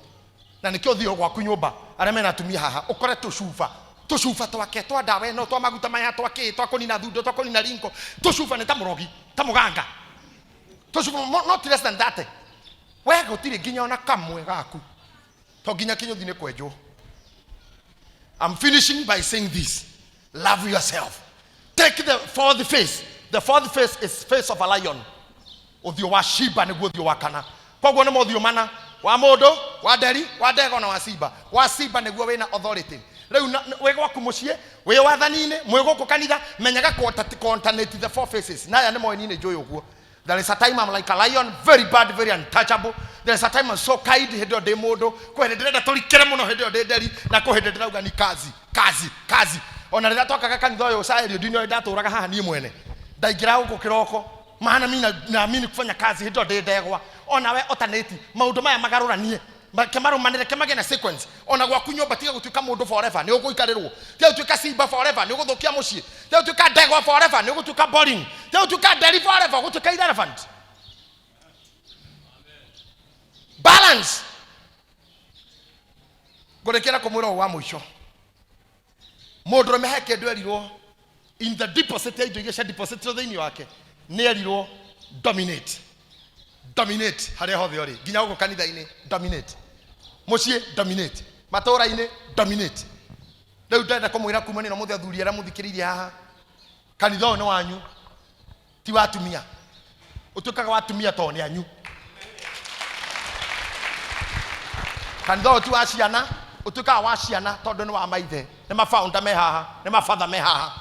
Na nĩkĩo ũthiĩ gwaku nyũmba arĩa mena atumia haha ũkore tũcuba tũcuba twake twa ndawa ĩno twa maguta maya twa kĩ twa kũnina thundo twa kũnina ringo tũcuba nĩ ta mũrogi ta mũganga tũcuba not less than that we gũtirĩ nginya ona kamwe gaku to nginya kĩnyũthi nĩ kwenjwo. I'm finishing by saying this. Love yourself. Take the fourth face. The fourth face is face of a lion. Ũthiũ wa Shiba nĩguo ũthiũ wa kana. Koguo nĩ mothiũ mana, wa mũndũ, wa nderi, wa ndegwa na wa simba. Wa simba nĩguo wĩna authority. Rĩu wĩ gwaku mũciĩ, wĩ wathani-inĩ, mwĩ gũkũ kanitha, menyaga ku alternate the four faces. Na aya nĩ moĩ niĩ nĩ njũĩ ũguo. There is a time I'm like a lion, very bad, very untouchable. There is a time I'm so kind, hĩndĩ ĩyo ndĩ mũndũ. Kwĩ hĩndĩ ndĩrenda tũrikĩre mũno hĩndĩ ĩyo ndĩ nderi, na kwĩ hĩndĩ ndĩrauga ni kazi, kazi, kazi. Ona rĩrĩa twakaga kanitha ũyũ Caerio, ndinĩ ndatũraga haha niĩ mwene. Ndaingĩra gũkũ kĩroko, maana mimi naamini kufanya kazi hĩndĩ ĩyo ndĩ ndegwa. Ona we alternate, maũndũ maya magarũranie. Kĩmarũmanĩre, kĩmagĩe na sequence. Ona gwaku nyũmba tiga gũtuĩka mũndũ forever, nĩ ũgũikarĩrwo. Tiga gũtuĩka simba forever, nĩ ũgũthũkia mũciĩ. Tiga gũtuĩka ndegwa forever, nĩ ũgũtuĩka boring. Tiga gũtuĩka nderi forever, ũgũtuĩka irrelevant. Balance. Ngũrĩkia na kũmwĩra ũũ wa mũico. Mũndũrũme he kĩndũ erirwo in the deposit ya indo iria cia deposit thĩinĩ wake, nĩ erirwo dominate. Dominate harĩa hothe ũrĩ, nginya gũkũ kanitha-inĩ dominate, mũciĩ dominate, matũũra-inĩ dominate. Rĩu ndĩrenda kũmwĩra kuma nĩ mũthĩ athuri arĩa mũthikĩrĩirie haha, kanitha ũyũ nĩ wanyu, ti wa atumia. Ũtuĩkaga wa atumia tondũ nĩ anyu. Kanitha ũyũ ti wa ciana, ũtuĩkaga wa ciana tondũ nĩ wa maithe, nĩ mabaũnda me haha, nĩ mabatha me haha.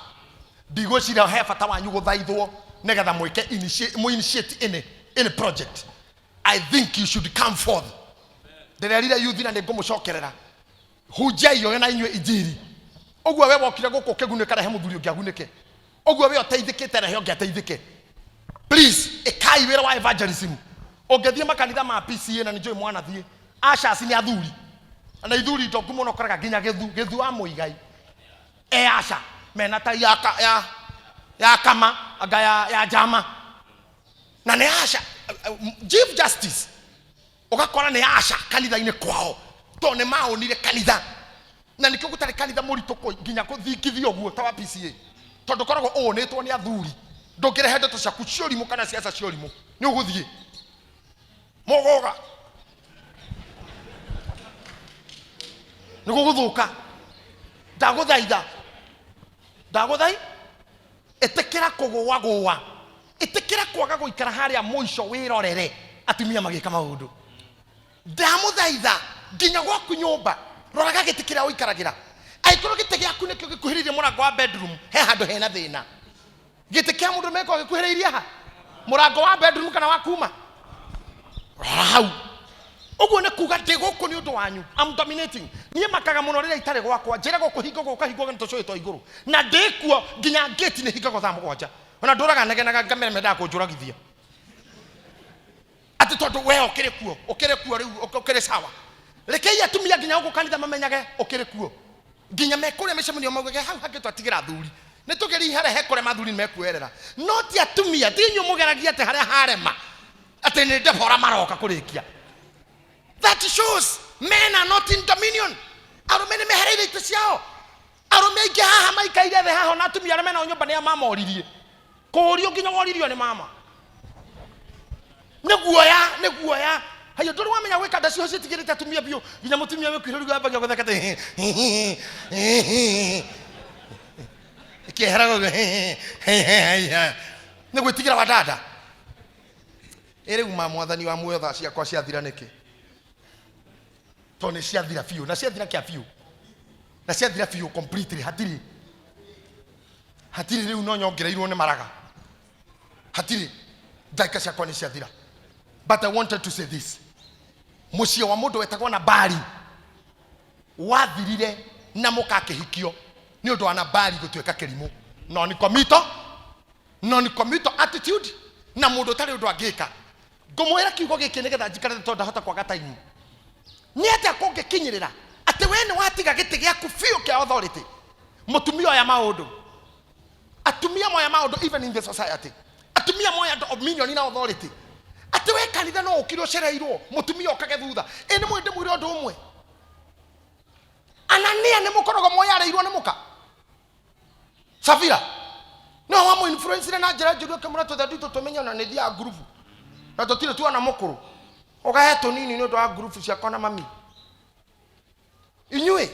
Ndigwĩciria he bata wanyu gũthaithwo nĩgetha mwĩke initiate any project. I think you should come forth. Ndĩrerire youth na nĩngũmũcokerera. Hunjiai yo na inyuĩ injiri. Ũguo we wokire gũkũ ũkĩgunĩka, rehe mũthuri ũngĩ agunĩke. Ũguo we ũteithĩkĩte, rehe ũngĩ ateithĩke. Please, ĩkai wĩra wa evangelism. Ũngĩthiĩ makanitha ma PCA na nĩnjũĩ mwanathiĩ, ushers nĩ athuri. Na ithuri ndongu mũno ũkoraga nginya gĩthu wa mũigai. E asha mena tai ya kama anga ya njama. Na nĩ asha Chief Justice ũgakora nĩ asha kanitha-inĩ kwao tondũ nĩ maonire kanitha. Na nĩkĩo gũtarĩ kanitha mũritũ nginya kũthingithio ũguo ta wa PCA, tondũ ũkoragwo ũũnĩtwo nĩ athuri. Ndũngĩrehe ndeto ciaku cia ũrimũ kana ciaca cia ũrimũ, nĩ ũgũthiĩ mũgũga nĩ gũgũthũka. Ndagũthaitha, ndagũthai, ĩtĩkĩra kũgũagũa, ĩtĩkĩra kwaga gũikara harĩa mũico wĩrorere atumia magĩka maũndũ. Ndamũthaitha nginya gwaku nyũmba roraga gĩtĩ kĩrĩa ũikaragĩra. Angĩkorwo gĩtĩ gĩaku nĩkĩo gĩkuhĩrĩirie mũrango wa bedroom, he handũ hena thĩna. Gĩtĩ kĩa mũndũ meko gĩkuhĩrĩirie ha mũrango wa bedroom kana wa kuma, rora hau. Ũguo nĩ kuga ndĩ gũkũ nĩ ũndũ wanyu. I'm dominating. Niĩ makaga mũno rĩrĩa itarĩ gwakwa, njĩragwo kũhingwo gũkahingwo nĩ tũcũĩ twa igũrũ, na ndĩkuo nginya gate nĩ hingagwo thaa mũgwanja. Ona ndũraga negenaga ngamera mendaga kũnjũragithia atĩ tondũ we ũkĩrĩ kuo, ũkĩrĩ kuo rĩu, ũkĩrĩ sawa. Rekei atumia nginya gũkũ kanitha mamenyage ũkĩrĩ kuo, nginya me kũrĩa mĩcemanio maugage hau hangĩ twatigĩra athuri, nĩ tũgerie harĩa he kũrema athuri nĩ mekuoerera, no ti atumia. Ti inyuĩ mũgeragia atĩ harĩa harema atĩ nĩ Debora maroka kũrĩkia. That shows men are not in dominion. Arũme nĩ mehereire itĩ ciao. Arũme aingĩ haha maikaire thĩ haha, ona atumia arĩa menao nyũmba nĩ a mamoririe kũũrio nginya woririo nĩ mama. Nĩ guoya, nĩ guoya. Hayo ndũrĩ wamenya gwĩka nda ciho ciĩtigĩrĩte atumia biũ, nginya mũtumia wĩkuhĩrĩru ambagia gũtheka atĩ ĩkĩeheraga ũguo nĩ gwĩtigĩra wa dada. Ĩ rĩu ma mwathani wa muoyo, thaa ciakwa ciathira nĩkĩ? Tondũ nĩ ciathira biũ, na ciathira kĩa biũ, na ciathira biũ completely. Hatirĩ, hatirĩ rĩu no nyongereirwo nĩ maraga, hatirĩ, ndagĩka ciakwa nĩ ciathira. But I wanted to say this: mũciĩ wa mũndũ wetagwo Nabali wathirire na mũkakĩhikio nĩ ũndũ wa Nabali gũtuĩka kĩrimũ, non committal, non committal attitude, na mũndũ ũtarĩ ũndũ angĩka. Ngũmwĩra kiugo gĩkĩ nĩgetha njikare tondũ ndahota kwaga time. Nĩ atĩa kũngĩkinyĩrĩra atĩ we nĩ watiga gĩtĩ gĩaku biũ kĩa authority, mũtumia oya maũndũ? Atumia moya maũndũ even in the society. Atumia moya dominion na authority. Atĩ we kanitha no ũkire ũcereirwo, mũtumia okage thutha. Ĩ nĩ mwĩ ndĩmwĩre ũndũ ũmwe. Anania nĩ mũkorogo moyarĩirwo nĩ mũka. Safira no wamũ influence na njĩra njũru ũkĩmwĩra tũthe nditũ tũmenye na nĩ thiaga ngurubu na tũtirĩ tuona mũkũrũ ũgahe tũnini nĩ ũndũ wa ngurubu ciakwa na mami. Inyuĩ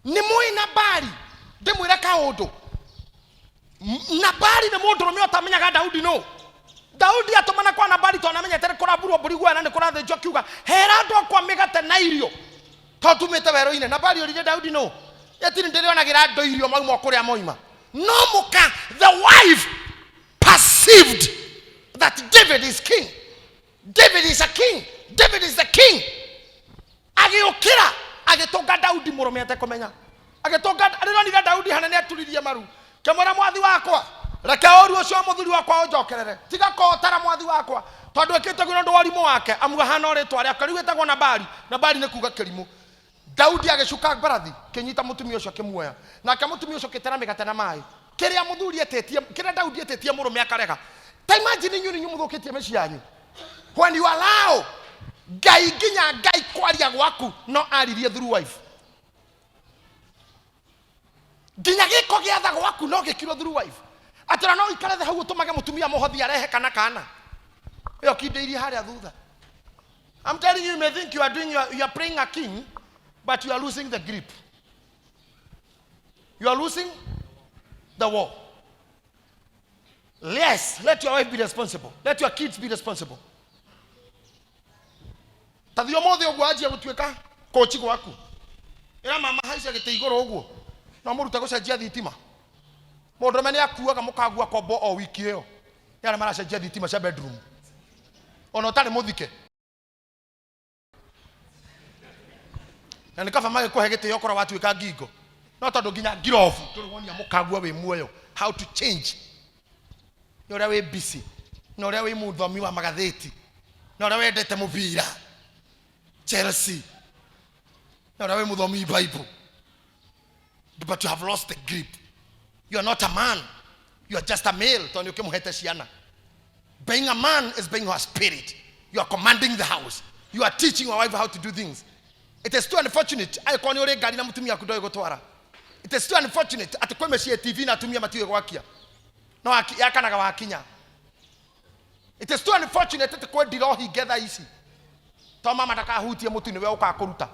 nĩ mũĩ Nabali, ndĩmwĩre kaũndũ. Nabali nĩ mũndũrũme ũtamenyaga Daudi nũ. Daudi atũmana kwa Nabali tondũ namenyete nĩ kũraburwo mbũri guoya na nĩ kũrathĩnjwo, akiuga hera andũ akwa mĩgate na irio tondũ tumĩte werũ-inĩ. Nabali oririe Daudi nũ, yetini ndĩrĩonagĩra andũ irio mauma kũrĩa moima. No mũka, the wife perceived that David is king. David is a king. David is the king. Agĩũkĩra agĩtũnga Daudi mũrũme atekũmenya. Agĩtũnga rĩronire Daudi hanene aturirie maru. Kĩmwĩra mwathi wakwa, reke ũru ũcio wa mũthuri wakwa ũnjokerere. Tiga kũhotara mwathi wakwa, tondũ ĩkĩte guo nĩ ũndũ wa ũrimũ wake. Amu ahana o rĩtwa rĩake. Rĩu ĩtagwo Nabali. Nabali nĩ kuga kĩrimũ. Daudi agĩcuka mbarathi, kĩnyita mũtumia ũcio akĩmuoya. Nake mũtumia ũcio akĩtera mĩgate na maĩ. Kĩrĩa mũthuri etĩtie, kĩrĩa Daudi etĩtie mũrũme akarega. Ta imagine inyuĩ nĩ inyuĩ mũthũkĩtie mĩciĩ yanyu. When you allow Ngai nginya Ngai kwaria gwaku no aririe through wife. Nginya gĩko gĩa tha gwaku no gĩkirwo through wife. Atĩ ona no ũikare thĩ hau ũtũmage mũtumia mũhothi arehe kana kana. Ĩyo kindĩirie harĩa thutha. I'm telling you, you may think you are doing, you are praying a king, but you are losing the grip. You are losing the war. Yes, let your wife be responsible. Let your kids be responsible. Ta thiĩ ũmũthĩ ũguo anjie gũtuĩka kochi gwaku. Ĩra mama haica gĩtĩ igũrũ ũguo. No mũrute gũcenjia thitima. Mũndũrũme nĩ akuaga mũkagua kombo o wiki ĩyo. Nĩ arĩa maracenjia thitima cia bedroom. Ona ũtarĩ mũthike. Na nĩ kaba magĩkũhe gĩtĩo korwo watuĩka ngingo. No tondũ nginya ngirobu ndũrĩ wonia mũkagua wĩ muoyo how to change. Nĩ ũrĩa wĩ busy, na ũrĩa wĩ mũthomi wa magathĩti, na ũrĩa wendete mũbira Chelsea, na ũrĩa wĩ mũthomi Bible, but you have lost the grip. You are not a man, you are just a male tondũ nĩ ũkĩmũhete ciana. Being a man is being your spirit. You are commanding the house. You are teaching your wife how to do things. It is too unfortunate angĩkorwo nĩ ũrĩ ngari na mũtumia waku ndoĩ gũtwara. It is too unfortunate atĩ kwĩ mĩciĩ TV na atumia matiũĩ gwakia. No yakanaga wakinya. It is too unfortunate atĩ kwĩ ndiro hinge thaa ici. To mama ndakahutie mũtu nĩwe ũkaga kũruta.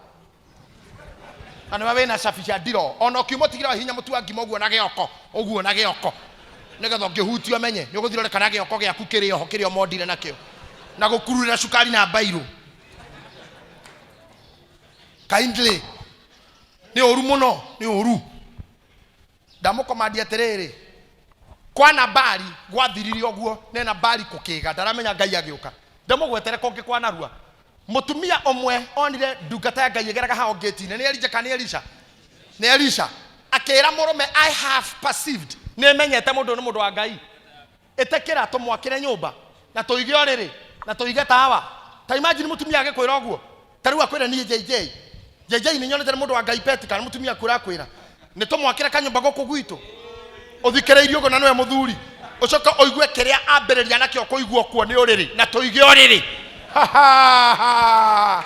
Na nĩwe wĩna cabi cia ndiro. Ona ũkiuma ũtigĩra hinya mũtu wa ngima ũguo na gĩoko, ũguo na gĩoko. Nĩgetha ũngĩhutia ũmenye, nĩ ũgũthiĩ ũrore kana gĩoko gĩaku kĩrĩ oho kĩrĩa ũmondire nakĩo. Na gũkururĩra cukari na mbairũ. Kindly. Nĩ ũru mũno, nĩ ũru. Ndamũkomandia atĩrĩrĩ, kwa Nabali gwathirire ũguo, ne Nabali kũkĩga, ndaramenya Ngai agĩũka. Ndĩmũgwetere kũngĩ kwa narua. Mũtumia ũmwe onire ndungata ya Ngai ĩgeraga hao ngĩti-inĩ, nĩ Elija kana nĩ Elisha? Nĩ Elisha. Akĩra mũrũme, I have perceived, nĩmenyete mũndũ ũyũ nĩ mũndũ wa Ngai. Ĩtĩkĩra tũmwakĩre nyũmba na tũige ũrĩrĩ na tũige tawa. Ta imagine mũtumia agĩkwĩra ũguo. Ta rĩu akwĩre niĩ JJ. JJ nĩ nyonete nĩ mũndũ wa Ngai peti kana mũtumia aku ũrakwĩra nĩ tũmwakĩre kanyũmba gũkũ gwitũ. Ũthikĩrĩirie ũguo na nĩwe mũthuri. Ũcoke ũigue kĩrĩa ambĩrĩria nakĩo kũigua kuo nĩ ũrĩrĩ na tũige ũrĩrĩ. Ha, ha, ha.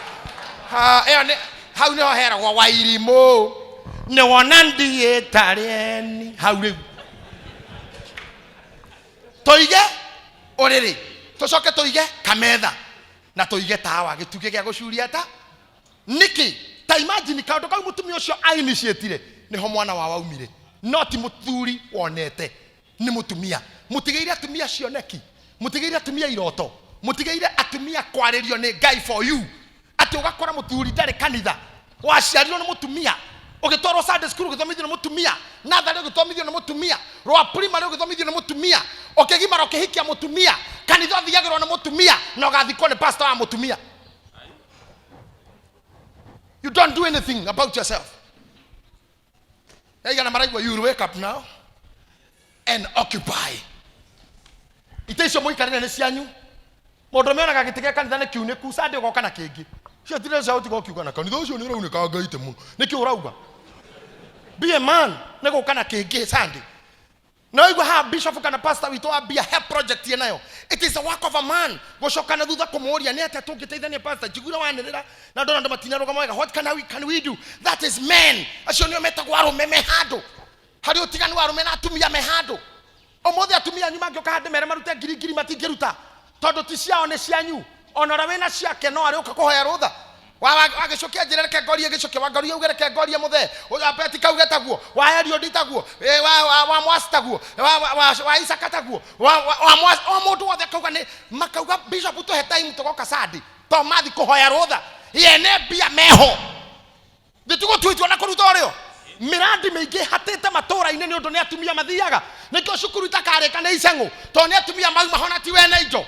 Ha, ĩyo nĩ hau nĩho heragwo wairimũ nĩ wona ndiĩta rĩeni hau rĩu tũige ũrĩrĩ tũcoke tũige kametha na tũige tawa gĩtugĩ gĩa gũcuria ta nĩkĩ. Ta imagine kaũndũ kau mũtumia ũcio ainitiatire nĩho mwana wao aumire, no ti mũthuri wonete, nĩ mũtumia. Mũtigĩire atumia cioneki, mũtigĩire atumia iroto, mũtigĩire atumia kwarĩrio nĩ Ngai for you. Atĩ ũgakora mũthuri ndarĩ kanitha, waciarirwo nĩ mũtumia, ũgĩtwarwo Sunday school ũgĩthomithio nĩ mũtumia, natharĩ ũgĩthomithio nĩ mũtumia, rwa primary ũgĩthomithio nĩ mũtumia, ũkĩgimara ũkĩhikia mũtumia, kanitha ũthiagĩrwo nĩ mũtumia, na ũgathikwo nĩ pastor wa mũtumia. You don't do anything about yourself. Aigana maraigua, you will wake up now and occupy. Itĩ icio mũikarĩre nĩ cianyu. Mũndũ ũmwe onaga gĩtĩ gĩa kanitha nĩ kiunĩku, Sunday ũgoka na kĩngĩ. Cio tirĩ cia gũtiga ũkiuga na kanitha ũcio nĩ ũraunĩkanga itĩ mũno. Nĩkĩ ũrauga? Be a man, nĩ gũka na kĩngĩ Sunday. No igua haha bishop kana pastor witũ ambia he project ye nayo. It is a work of a man. Gũcoka na thutha kũmũria nĩ atĩa tũngĩteithania pastor, njiguire wanĩrĩra na ndona andũ matinarũgama wega. What can we do? That is men. Acio nĩo metagwo arũme me handũ. Harĩ ũtiganu wa arũme na atumia me handũ. Ũmũthĩ atumia anyu mangĩũka handũ mere marute ngiri ngiri matingĩruta tondũ ti ciao nĩ cianyu. Ona ũrĩa wĩna ciake no arĩũka kũhoya rũtha. Wagĩcokia njĩra reke ngorie gĩcokia wangaruia uge reke ngorie mũthee abeti kauge taguo wa Eliud taguo wa Mwasi taguo wa Isaka taguo wa Mwasi o mũndũ wothe akauga nĩ makauga bishop tũhe time tũgoka Sunday to mathi kũhoya rũtha yene mbia meho nĩtũgũtua na kũruta ũrĩo mĩrandi mĩingĩ hatĩte matũra-inĩ nĩ ũndũ nĩ atumia mathiaga nĩkĩo cukuru itakarĩka nĩ iceng'ũ tondũ nĩ atumia mauma hona ti wene indo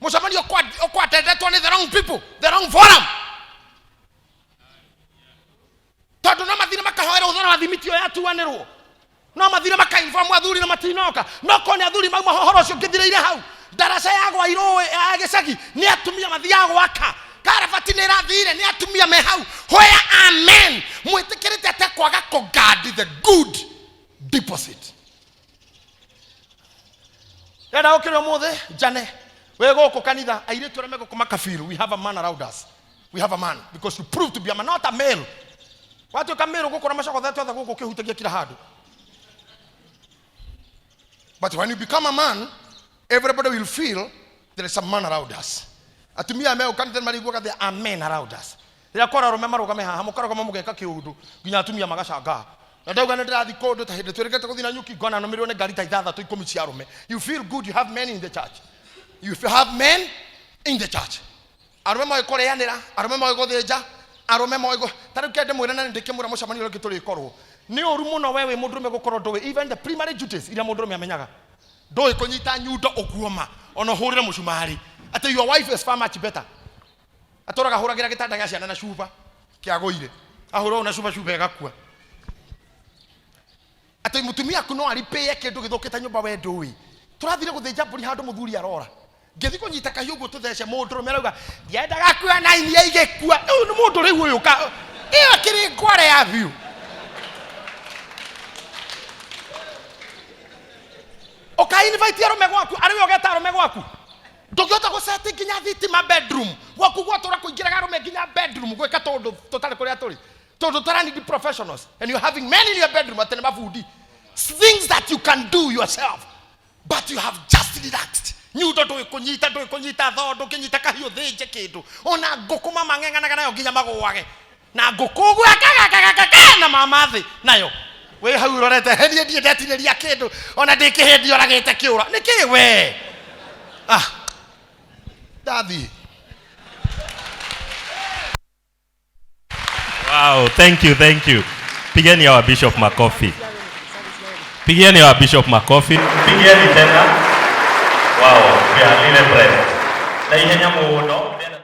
mũcemanio ũkwatendetwo nĩ the wrong people, the wrong forum, tondũ no mathire makahoera ũthoro wa thimiti ĩyo yatuanĩrwo no mathire makainform athuri na matinoka no korwo nĩ athuri mauma ũhoro ũcio ũngĩthirĩire hau. Ndaraca ya gwairwo ya gĩcagi nĩ atumia mathiaga gwaka karabati nĩ ĩrathire nĩ atumia me hau. Where are men? Mwĩtĩkĩrĩte atĩa kwaga kũguard the good deposit? Renda ũkĩrĩ ũmũthĩ njane wĩ gũkũ kanitha airĩtu arĩa megũkũ makabiru. We have a man around us. We have a man because you prove to be a man, not a male. Watuĩka male ũgũkora macogothete othe gũkũ ũkĩhutagia kila handũ. But when you become a man, everybody will feel there is a man around us. Atumia me kanitha mariguaga there are men around us. Rĩrĩa kwara arũme marũgame haha mũkarũgama mũgeka kĩũndũ nginya atumia magacangaa na ndauga nĩ ndĩrathiĩ kũndũ ta hĩndĩ twĩrĩgĩte gũthiĩ na nyuki ngona nũmĩrĩrwo nĩ ngari ta ithathatũ ikũmi cia arũme. You feel good. You have men in the church. You have men in the church. Arũme moĩ kũrĩanĩra, arũme moĩ gũthĩnja, arũme moĩ ta rĩu kende mwĩre na nĩ ndĩkĩmwĩra mũcemanio ũrĩa ũngĩ tũrĩkorwo nĩ ũru mũno we wĩ mũndũrũme gũkorwo ndũĩ even the primary duties iria mũndũrũme amenyaga ndũĩ kũnyita nyundo ũkuoma ona ũhũrĩre mũcumarĩ atĩ your wife is far much better. Atũraga hũragĩra gĩtanda gĩa ciana na cuba kĩagũire ahũra ũũ na cuba cuba ĩgakua atĩ mũtumia aku no aripĩe kĩndũ gĩthũkĩte nyũmba we ndũĩ. Tũrathire gũthĩnja mbũri handũ mũthuri arora ngĩthi kũnyita kahiũ ũguo tũthece mũndũrũme arauga ndiendaga kuona inia igĩkua. Ũyũ nĩ mũndũ rĩu ũyũ ka ĩyo akĩrĩ ngware ya biũ ũka invite arũme gwaku arĩ we ũgeta arũme gwaku ndũngĩhota gũceti nginya thitima bedroom gwaku gwatũra kũingĩraga arũme nginya bedroom gwĩka tũndũ tũtarĩ kũrĩa tũrĩ tondũ tũra need professionals and you're having men in your bedroom atĩ nĩ mabundi, things that you can do yourself, but you have just relaxed. Nyundo ndũĩ kũnyita, ndũĩ kũnyita thoo, ndũngĩnyita kahiũ thĩnje kĩndũ ona ngũkũ mama ng'eng'anaga nayo nginya magũage na ngũkũ ũguo akagakagakaka na mama thĩ nayo wĩ hau ũrorete niĩ ndiĩ ndetinĩria kĩndũ ona ndĩ kĩhĩndi oragĩte kĩũra nĩkĩ we ah ndathiĩ. Wow, thank you, thank you. Pigeni our bishop makofi. Pigeni our bishop makofi. Pigeni tena. Wow, we are really impressed. Na ihenya mũno.